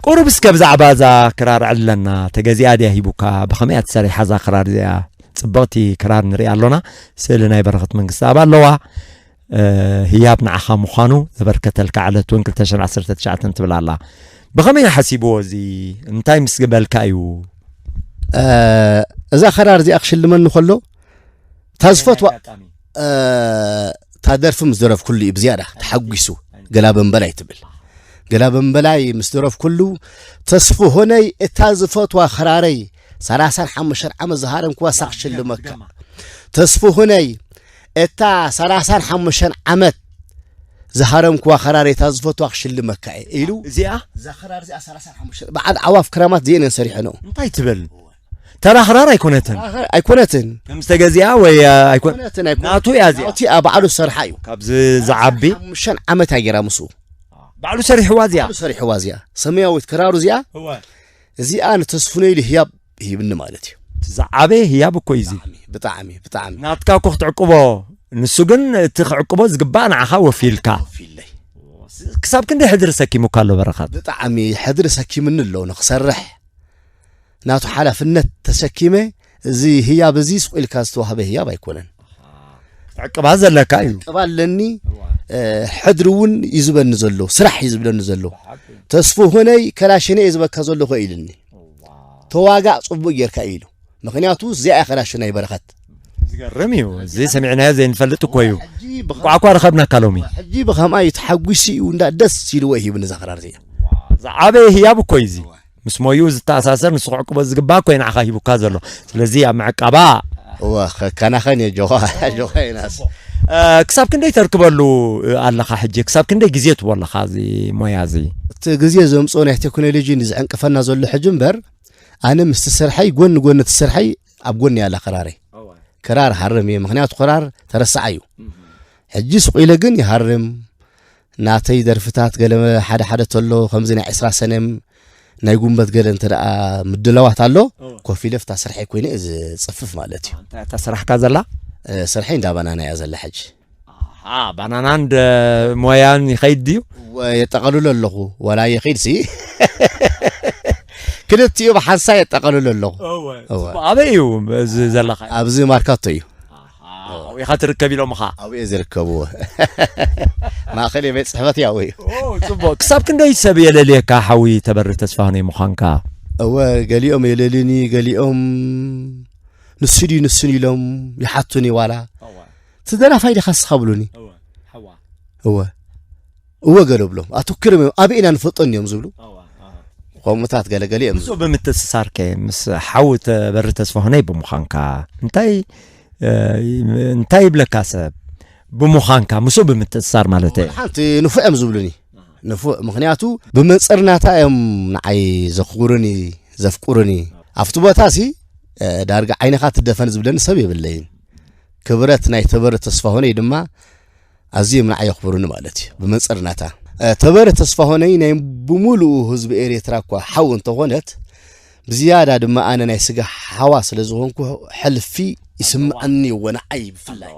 ቁሩብ እስከ ብዛዕባ እዛ ክራር ዕለና። ተገዚኣ ድያ ሂቡካ? ብኸመይ እያ ተሰሪሓ እዛ ክራር እዚኣ? ጽብቕቲ ክራር ንሪኣ ኣሎና። ስእሊ ናይ በረኸት መንግስተኣብ ኣለዋ። እ፣ ህያብ ንዓኻ ምዃኑ ዘበርከተልካ ዕለት እውን ክልተ ሽሕን ዓሰርተ ትሽዓተን ትብል ኣላ። ብኸመይ ሓሲብዎ እዚ? እንታይ ምስ በልካ እዩ? እ፣ እዛ ክራር እዚኣ ክሽልመኒ ከሎ፣ እታ ዝፈትዋ፣ ኣጋጣሚ። እ፣ እታ ደርፊ ምስ ደረፍኩሉ እዩ ብዝያዳ ተሓጒሱ። ገላ በንበላይ ትብል። ገላ በንበላይ ምስ ደረፍኩሉ፣ ተስፍሆነይ፣ እታ ዝፈትዋ ክራረይ፣ ሰላሳን ሓሙሽተን ዓመት ዝሃረምክዋ፣ እሳ ክሽልመካ። ተስፍሆነይ፣ እታ ሰላሳን ሓሙሽተን ዓመት ዝሃረምክዋ ክራረይ፣ እታ ዝፈትዋ ክሽልመካ እየ ኢሉ። እዚኣ? እዛ ክራር እዚኣ ሰላሳን ሓሙሽተን፣ በዓል ዓዋፍ ክራማት እዚአን እየን ሰሪሐንኦ። እንታይ ትብል? ተራ ክራር ኣይኮነትን። ኣይኮነትን። ከም ዝተገዚኣ ወይ ኣይኮነ ኣይኮነትን ኣይኮነ ናቱ እያ እዚኣ። እቲ ኣብ ባዕሉ ዝሰርሓ እዩ። ካብዚ ዝዓቢ ሓሙሽተን ዓመት ኣያ ገይራ ምስኡ ባዕሉ ሰሪሕዋ እዚኣ። ባዕሉ ሰሪሕዋ እዚኣ ሰማያዊት ክራሩ እዚኣ እዚኣ ንተስፉነ ኢሉ ህያብ ሂብኒ ማለት እዩ። ዝዓበየ ህያብ እኮ እዩ እዚ። ብጣዕሚ ብጣዕሚ ናትካ እኮ ክትዕቅቦ ንሱ ግን እቲ ክዕቅቦ ዝግባእ ንዓኻ ወፊልካ። ፊለይ ክሳብ ክንደይ ሕድሪ ሰኪሙካ ኣሎ በረኸት? ብጣዕሚ ሕድሪ ሰኪምኒ ኣሎ ንክሰርሕ ናቱ ሓላፍነት ተሰኪመ። እዚ ህያብ እዚ ስቕ ኢልካ ዝተዋህበ ህያብ ኣይኮነን። ክትዕቅባ ዘለካ እዩ። ቅባ ኣለኒ። ሕድሪ እውን ይዝበኒ ዘሎ፣ ስራሕ እዩ ዝብለኒ ዘሎ። ተስፉ ሆነይ ከላሽነ እየ ዝበካ ዘለኹ ኢልኒ። ተዋጋእ ጽቡቅ ጌርካ ኢሉ። ምክንያቱ እዚኣ እያ ከላሽናይ በረኸት። ዝገርም እዩ። እዚ ሰሚዕናዮ ዘይንፈልጥ እኮ እዩ። ሕጂ ብኸ- ቋዕኳ ረኸብናካ ሎሚ። ሕጂ ብኸምኣ እዩ ተሓጒሱ እዩ እንዳ ደስ ኢልዎ እዩ ሂብኒ እዛ ክራር እዚኣ። ዝዓበየ ህያብ እኮ እዩ እዚ። ምስ ሞዩ ዝተኣሳሰር ንሱ ክዕቅቦ ዝግባእ እኮ እዩ ንዓኻ ሂቡካ ዘሎ። ስለዚ ኣብ ምዕቃባ እወ ከከናኸን እየ ጆኻ ጆኻ ይናስ። እ፣ ክሳብ ክንደይ ተርክበሉ ኣለኻ ሕጂ? ክሳብ ክንደይ ግዜ ትቦ ኣለኻ እዚ ሞያ እዚ? እቲ ግዜ ዘምፅኦ ናይ ቴክኖሎጂ ንዝዕንቅፈና ዘሎ ሕጂ እምበር ኣነ ምስቲ ስርሐይ ጎኒ ጎኒ እቲ ስርሐይ ኣብ ጎኒ ያላ ክራረይ ክራር ሃርም እየ። ምክንያቱ ክራር ተረሳዓ እዩ። ሕጂ ስቕ ኢለ ግን ይሃርም ናተይ ደርፍታት ገለ ሓደ ሓደ ተሎ ከምዚ ናይ ዕስራ ሰነም ናይ ጉንበት ገለ እንተ ደኣ ምድላዋት ኣሎ ኮፍ ኢለ ፍታ ስርሐይ ኮይነ እየ ዝፅፍፍ ማለት እዩ። እንታይ እታ ስራሕካ ዘላ? እ፣ ስርሐይ እንዳ ባናና እያ ዘላ ሕጂ። ኣሃ፣ ባናናን ደ ሞያን ይኸይድ ድዩ? ወ- የጠቐልሎ ኣለኹ ወላ ይኸይድ ሲ ክልቲኡ ብሓንሳብ የጠቐልሎ ኣለኹ። እወ። ጽቡቕ። ኣበይ እዩ እዚ ዘለኻ? ኣብዚ ማርካቶ እዩ። ኣሃ፣ ኢኻ ትርከብ ኢሎምኻ? ኣብኡ እየ ዝርከብዎ። ማእኸል ቤት ፅሕፈት ያው እዩ። ኦ፣ ጽቡቕ። ክሳብ ክንደይ ሰብ የለልየካ ሓዊ ተበሪ ተስፋሁነይ ምዃንካ? እወ ገሊኦም የለልዩኒ፣ ገሊኦም ንሱ ድዩ ንሱን ኢሎም ይሓቱኒ። ዋላ እቲ ደራፋይ ዲኻ ንስኻ ብሉኒ። እወ እወ ገለ ብሎም ኣትክርም እዮም ኣበይ ኢና ንፈልጦን እዮም ዝብሉ። ከምኡታት ገለገለ እዮም። ምስኡ ብምትእስሳር ከ ምስ ሓው ተበሪ ተስፋሁነይ ብምዃንካ እንታይ እ፣ እንታይ ይብለካ ሰብ ብምዃንካ ምስኡ ብምትእስሳር ማለት እየ። ሓንቲ ንፉዕ እዮም ዝብሉኒ። ንፉዕ ምክንያቱ ብመንፅር ናታ እዮም ንዓይ ዘኽብሩኒ ዘፍቅሩኒ። ኣብቲ ቦታ ሲ እ፣ ዳርጋ ዓይንኻ ትደፈን ዝብለኒ ሰብ የብለይን። ክብረት ናይ ተበሪ ተስፋሁነይ ድማ ኣዝዮም ንዓይ የኽብሩኒ ማለት እዩ። ብመንፅር ናታ እ፣ ተበሪ ተስፋሁነይ ናይ ብምሉኡ ህዝቢ ኤርትራ እኳ ሓው እንተኾነት ብዝያዳ ድማ ኣነ ናይ ስጋ ሓዋ ስለ ዝኾንኩ ሕልፊ ይስምዐኒ እዎ ንዓይ ብፍላይ።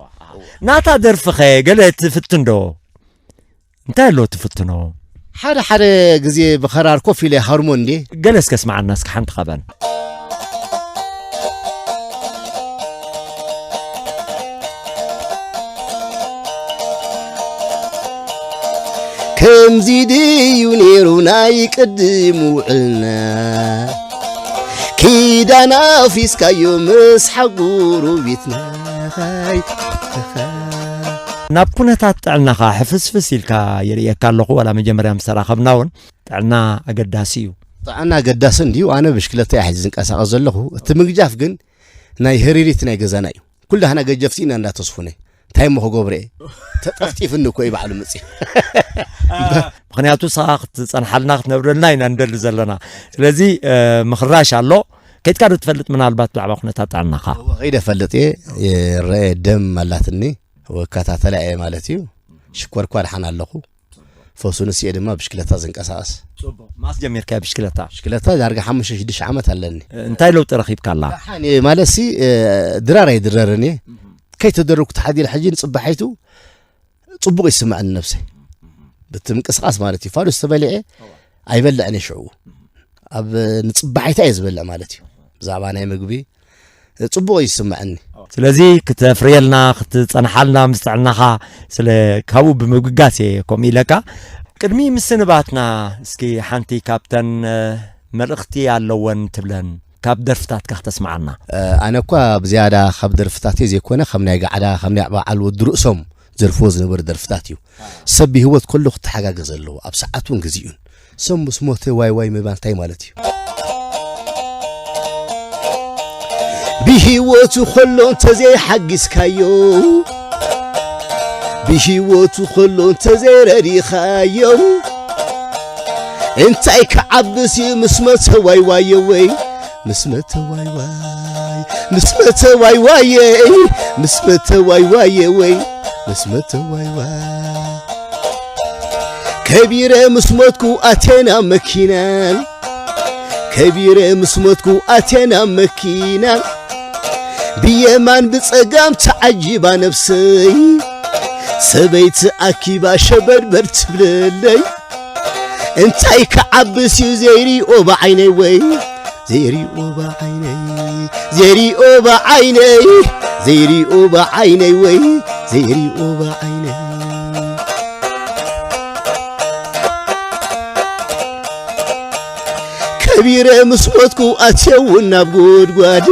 ናታ ደርፍኸ ገለ ትፍትን ዶ? እንታይ ኣሎ ትፍትኖ? ሓደ ሓደ ግዜ ብኸራር ኮፍ ኢለ ሃርሞ እንዴ። ገለ እስከ ስምዓና እስከ ሓንቲ ኸበን። ከምዚ ድዩ ነይሩ ናይ ቅድም ውዕልና ኪዳን ኣፊስካዮ ምስ ሓጉሩ ቤትና ናብ ኩነታት ጥዕናኻ ሕፍስፍስ ኢልካ ይርእየካ ኣለኹ። ዋላ መጀመርያ ምስ ተራኸብና እውን ጥዕና ኣገዳሲ እዩ። ጥዕና ኣገዳሲ እንድዩ። ኣነ ብሽክለታ እየ ሕዚ ዝንቀሳቐስ ዘለኹ። እቲ ምግጃፍ ግን ናይ ህሪሪት ናይ ገዛና እዩ። ኩላህና ገጀፍቲ ኢና እንዳ ተስፉነ። እንታይ እሞ ክገብሮ እየ? ተጠፍጢፍኒ እኮ እዩ ባዕሉ መፅዩ። ምክንያቱ ንስኻ ክትፀንሓልና ክትነብረልና ኢና ንደሊ ዘለና። ስለዚ እ፣ ምኽራሽ ኣሎ። ከይድካ ዶ ትፈልጥ ምናልባት ብዛዕባ ኩነታት ጥዕናኻ? እወ፣ ከይደ ፈልጥ እየ። ይረአ ደም ኣላትኒ። እወ፣ እከታተላ እየ ማለት እዩ። ሽኮር እኳ ድሓን ኣለኹ። ፈሱንስ እየ ድማ ብሽክለታ ዝንቀሳቐስ። ጽቡቕ። ማስ ጀሚርካያ ብሽክለታ? ብሽክለታ ዳርጋ ሓሙሽተ ሽዱሽተ ዓመት ኣለኒ። እንታይ ለውጢ ረኺብካ ኣላ? ደሓን እየ ማለትሲ እ፣ ድራር ኣይድረርን እየ። ከይተደረግኩ ተሓዲረ ሕጂ ንጽባሒቱ ጽቡቕ ይስምዐኒ ነብሰይ። ብቲ ምንቅስቓስ ማለት እዩ። ፋሉስ ተበሊዐ ኣይበልዕን እየ ሽዑ። ኣብ ንጽባሒታ እየ ዝበልዕ ማለት እዩ። ብዛዕባ ናይ ምግቢ ጽቡቕ እዩ ዝስምዐኒ። ስለዚ ክተፍርየልና ክትጸንሓልና ምስ ጥዕናኻ ስለ ካብኡ ብምብጋስ እየ ከምኡ ኢለካ። ቅድሚ ምስንባትና እስኪ ሓንቲ ካብተን እ፣ መልእኽቲ ኣለወን ትብለን ካብ ደርፍታትካ ክተስምዓና። እ፣ ኣነ እኳ ብዝያዳ ካብ ደርፍታተይ ዘይኮነ ከም ናይ ጋዕዳ ከም ናይ በዓል ወዲ ርእሶም ዘርፍዎ ዝነበሩ ደርፍታት እዩ። ሰብ ብህይወት ከሎ ክተሓጋገዝ ኣለዎ ኣብ ሰዓቱን ግዜኡን። ሰብ ምስ ሞተ ዋይ ዋይ ምባል እንታይ ማለት እዩ? ብህይወቱ ከሎ እንተዘይሓጊዝካዮ ብህይወቱ ከሎ እንተዘይረዲኻዮ እንታይ ክዓብስ እዩ ምስ መተ ዋይ ዋዮ ወይ ምስ መተዋይዋይ ምስ መተዋይዋየይ ምስ መተዋይዋየ ወይ ምስ መተዋይዋይ ከቢረ ምስ ሞትኩ ኣቴና መኪናን ከቢረ ምስ ሞትኩ ኣቴና መኪናን ብየማን ብጸጋም ተዓጂባ ነፍሰይ ሰበይቲ ኣኪባ ሸበድበድ ትብለለይ እንታይ ክዓብስ እዩ ዘይሪኦ ብዓይነይ ወይ ዘይሪኦ ብዓይነይ ዘይሪኦ ብዓይነይ ዘይሪኦ ብዓይነይ ወይ ዘይሪኦ ብዓይነይ ከቢረ ምስ ሞትኩ ኣትየውን ናብ ጉድጓድ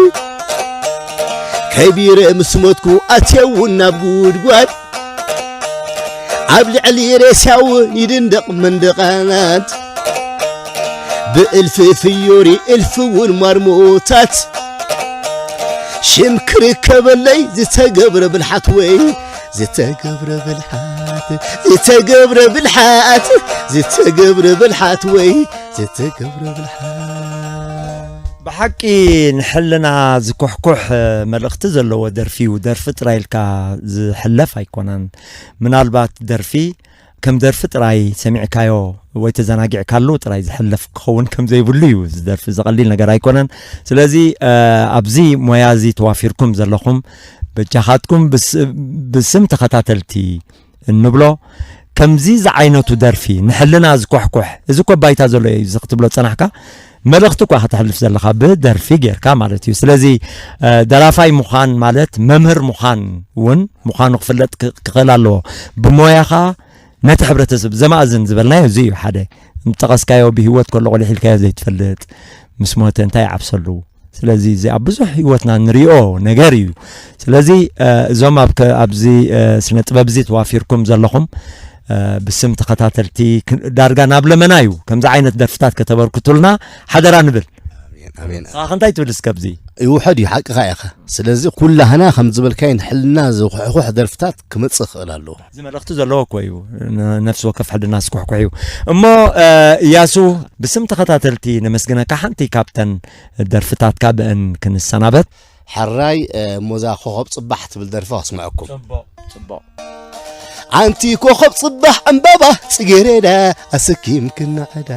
ከቢረ ምስ ሞትኩ ኣትየውን ናብ ጉድጓድ ኣብ ልዕሊ ሬሳውን ይድንደቕ መንደቓት ብእልፊ ፍዮሪ እልፊ እውን ማርሞታት ሽም ክርከበለይ ዝተገብረ ብልሓት ወይ ዝተገብረ ብልሓት ዝተገብረ ብልሓት ዝተገብረ ብልሓት ወይ ዝተገብረ ብልሓት ብሓቂ ንሕልና ዝኩሕኩሕ መልእኽቲ ዘለዎ ደርፊ እዩ። ደርፊ ጥራይ ኢልካ ዝሕለፍ ኣይኮነን። ምናልባት ደርፊ ከም ደርፊ ጥራይ ሰሚዕካዮ ወይ ተዘናጊዕካሉ ጥራይ ዝሕለፍ ክኸውን ከም ዘይብሉ እዩ። እዚ ደርፊ ዝቐሊል ነገር ኣይኮነን። ስለዚ ኣብዚ ሞያ እዚ ተዋፊርኩም ዘለኹም በጃኻትኩም ብስም ተኸታተልቲ እንብሎ ከምዚ ዝዓይነቱ ደርፊ ንሕልና ዝኮሕኮሕ እዚ ኮ ባይታ ዘሎ እዩ እዚ ክትብሎ ጸናሕካ መልእኽቲ እኳ ከተሕልፍ ዘለኻ ብደርፊ ጌርካ ማለት እዩ። ስለዚ ደራፋይ ምዃን ማለት መምህር ምዃን እውን ምዃኑ ክፍለጥ ክኽእል ኣለዎ። ብሞያኻ ነቲ ሕብረተሰብ ዘማእዝን ዝበልናዮ እዚ እዩ። ሓደ ጠቐስካዮ ብህይወት ከሎ ቆሊሕ ኢልካዮ ዘይትፈልጥ ምስ ሞተ እንታይ ይዓብሰሉ ስለዚ እዚ ኣብ ብዙሕ ህይወትና ንሪኦ ነገር እዩ። ስለዚ እዞም ኣብዚ ስነ ጥበብ እዚ ተዋፊርኩም ዘለኹም ብስም ተኸታተልቲ ዳርጋ ናብ ለመና እዩ። ከምዚ ዓይነት ደርፍታት ከተበርክቱልና ሓደራ ንብል። ኣሜን። ንስኻ እንታይ ትብል እስከ ኣብዚ? ይውሐድ እዩ፣ ሓቅኻ ኢኻ። ስለዚ ኩላህና ከም ዝበልካዮ ንሕልና ዝኹሕኩሕ ደርፍታት ክመጽእ ክእል ኣለዎ። እዚ መልእኽቲ ዘለዎ እኮ እዩ። ነፍሲ ወከፍ ሕልና ዝኩሕኩሕ እዩ። እሞ እያሱ ብስም ተኸታተልቲ ነመስግነካ። ሓንቲ ካብተን ደርፍታትካ ብእን ክንሰናበት። ሕራይ እሞዛ ኮኸብ ጽባሕ ትብል ደርፊ ከስምዐኩም። ጽቡቕ ጽቡቕ። ኣንቲ ኮኸብ ጽባሕ ዕምባባ ጽጌሬዳ ኣሰኪም ክናዕዳ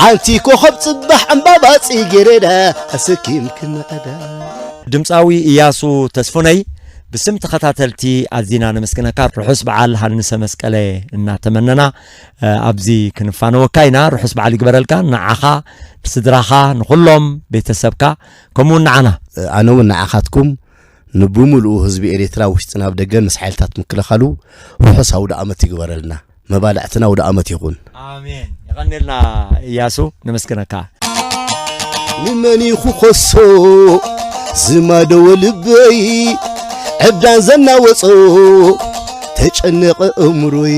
ኣንቲ ኮኸብ ጽባሕ ዕምባባ ጽጌሬዳ ኣሰኪም ክናዕዳ ድምፃዊ እያሱ ተስፉነይ ብስም ተኸታተልቲ ኣዚና ነመስግነካ። ርሑስ በዓል ሃንሰ መስቀለ እናተመነና ኣብዚ ክንፋነወካ ኢና። ርሑስ በዓል ይግበረልካ፣ ንዓኻ፣ ንስድራኻ፣ ንኹሎም ቤተሰብካ፣ ከምኡ እውን ንዓና። ኣነ እውን ንዓኻትኩም ንብምሉኡ ህዝቢ ኤሪትራ ውሽጢ ናብ ደገን ምስ ሓይልታት ምክልኻሉ ርሑስ ኣውደ ኣመት ይግበረልና። መባልዕትና ኣውደ ኣመት ይኹን። ኣሜን። የቐንየልና እያሱ፣ ነመስግነካ። ንመን ይኹኸሶ ዝማደወ ልበይ ዕብዳን ዘናወጾ ተጨነቐ እምሮይ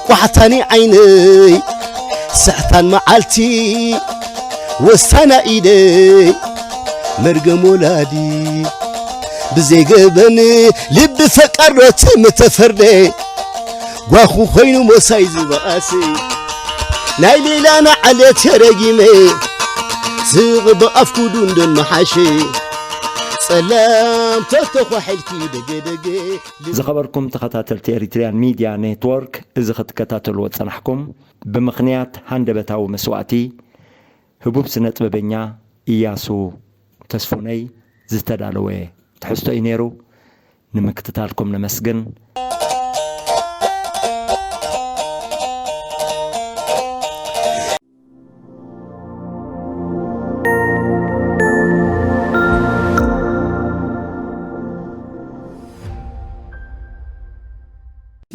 ቋሕታኒ ዓይነይ ስሕታን መዓልቲ ወስታና ኢደይ መርገም ወላዲ ብዘይገበን ልቢ ፈቃሮት ምተፈርደ ጓኹ ኮይኑ ሞሳይ ዝበቓሲ ናይ ሌላና ዓለት የረጊመ ስቕ ብኣፍኩዱ እንደመሓሸ ጸላም ተተኳሒልኪ ደገደገ ዝኸበርኩም ተኸታተልቲ ኤሪትሪያን ሚድያ ኔትወርክ፣ እዚ ክትከታተልዎ ጸናሕኩም ብምኽንያት ሃንደበታዊ መስዋእቲ ህቡብ ስነ ጥበበኛ ኢያሱ ተስፉነይ ዝተዳለወ ትሕዝቶ እዩ ነይሩ። ንምክትታልኩም ነመስግን።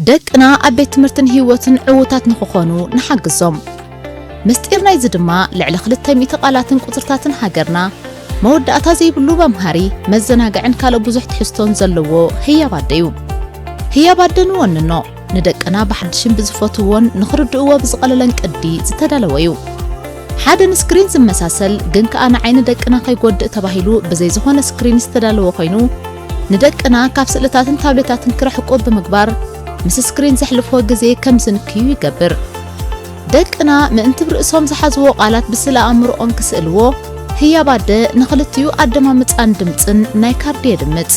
ደቅና ኣብ ቤት ትምህርትን ህይወትን ዕዉታት ንኽኾኑ ንሓግዞም። ምስጢር ናይዚ ድማ ልዕሊ ክልተ ሚእቲ ቃላትን ቁጽርታትን ሃገርና፣ መወዳእታ ዘይብሉ መምሃሪ፣ መዘናግዕን ካልእ ብዙሕ ትሕዝቶን ዘለዎ ህያብ ኣደ'ዩ። ህያብ ኣደ ንወንኖ፣ ንደቅና ብሓድሽን ብዝፈትውዎን ንኽርድእዎ ብዝቐለለን ቅዲ ዝተዳለወ'ዩ። ሓደ ንስክሪን ዝመሳሰል ግን ከኣ ንዓይኒ ደቅና ከይጎድእ ተባሂሉ ብዘይ ዝኾነ ስክሪን ዝተዳለወ ኮይኑ፣ ንደቅና ካብ ስእልታትን ታብሌታትን ክርሕቁ ብምግባር፣ ምስ ስክሪን ዘሕልፍዎ ግዜ ከም ዝንክዩ ይገብር። ደቅና ምእንቲ ብርእሶም ዝሓዝዎ ቃላት ብስለ ኣእምሮኦም ክስእልዎ፣ ህያብ ኣደ ንኽልቲኡ ኣደማምጻን ድምጽን ናይ ካርድ የድምጽ።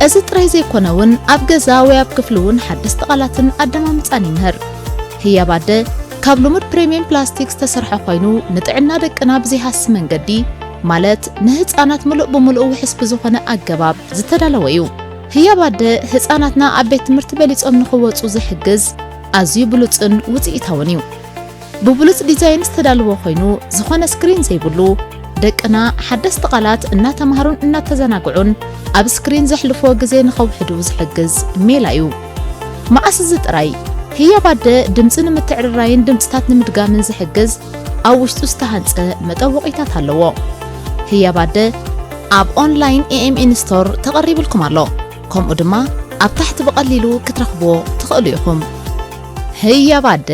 እዚ ጥራይ ዘይኮነ እውን ኣብ ገዛ ወይ ኣብ ክፍሊ እውን ሓደስቲ ቃላትን ኣደማምጻን ይምህር። ህያብ ኣደ ካብ ልሙድ ፕሪምየም ፕላስቲክ ዝተሰርሐ ኮይኑ ንጥዕና ደቅና ብዘይሃሲ መንገዲ ማለት ንህፃናት ምሉእ ብምሉእ ውሕስ ብዝኾነ ኣገባብ ዝተዳለወ እዩ። ህያብ ኣደ ህፃናትና ኣብ ቤት ትምህርቲ በሊፆም ንኽወፁ ዝሕግዝ ኣዝዩ ብሉፅን ውፅኢታውን እዩ። ብብሉፅ ዲዛይን ዝተዳለወ ኮይኑ ዝኾነ ስክሪን ዘይብሉ ደቅና ሓደስቲ ቃላት እናተማሃሩን እናተዘናግዑን ኣብ ስክሪን ዘሕልፍዎ ግዜ ንኸውሕዱ ዝሕግዝ ሜላ እዩ። መዓስ እዚ ጥራይ ህያብ ኣደ ድምፂ ንምትዕርራይን ድምፅታት ንምድጋምን ዝሕግዝ ኣብ ውሽጡ ዝተሃንፀ መጠወቒታት ኣለዎ። ህያብ ኣደ ኣብ ኦንላይን ኤኤምኤን ስቶር ተቐሪብልኩም ኣሎ። ከምኡ ድማ ኣብ ታሕቲ ብቐሊሉ ክትረኽብዎ ትኽእሉ ኢኹም። ህያብ ኣደ።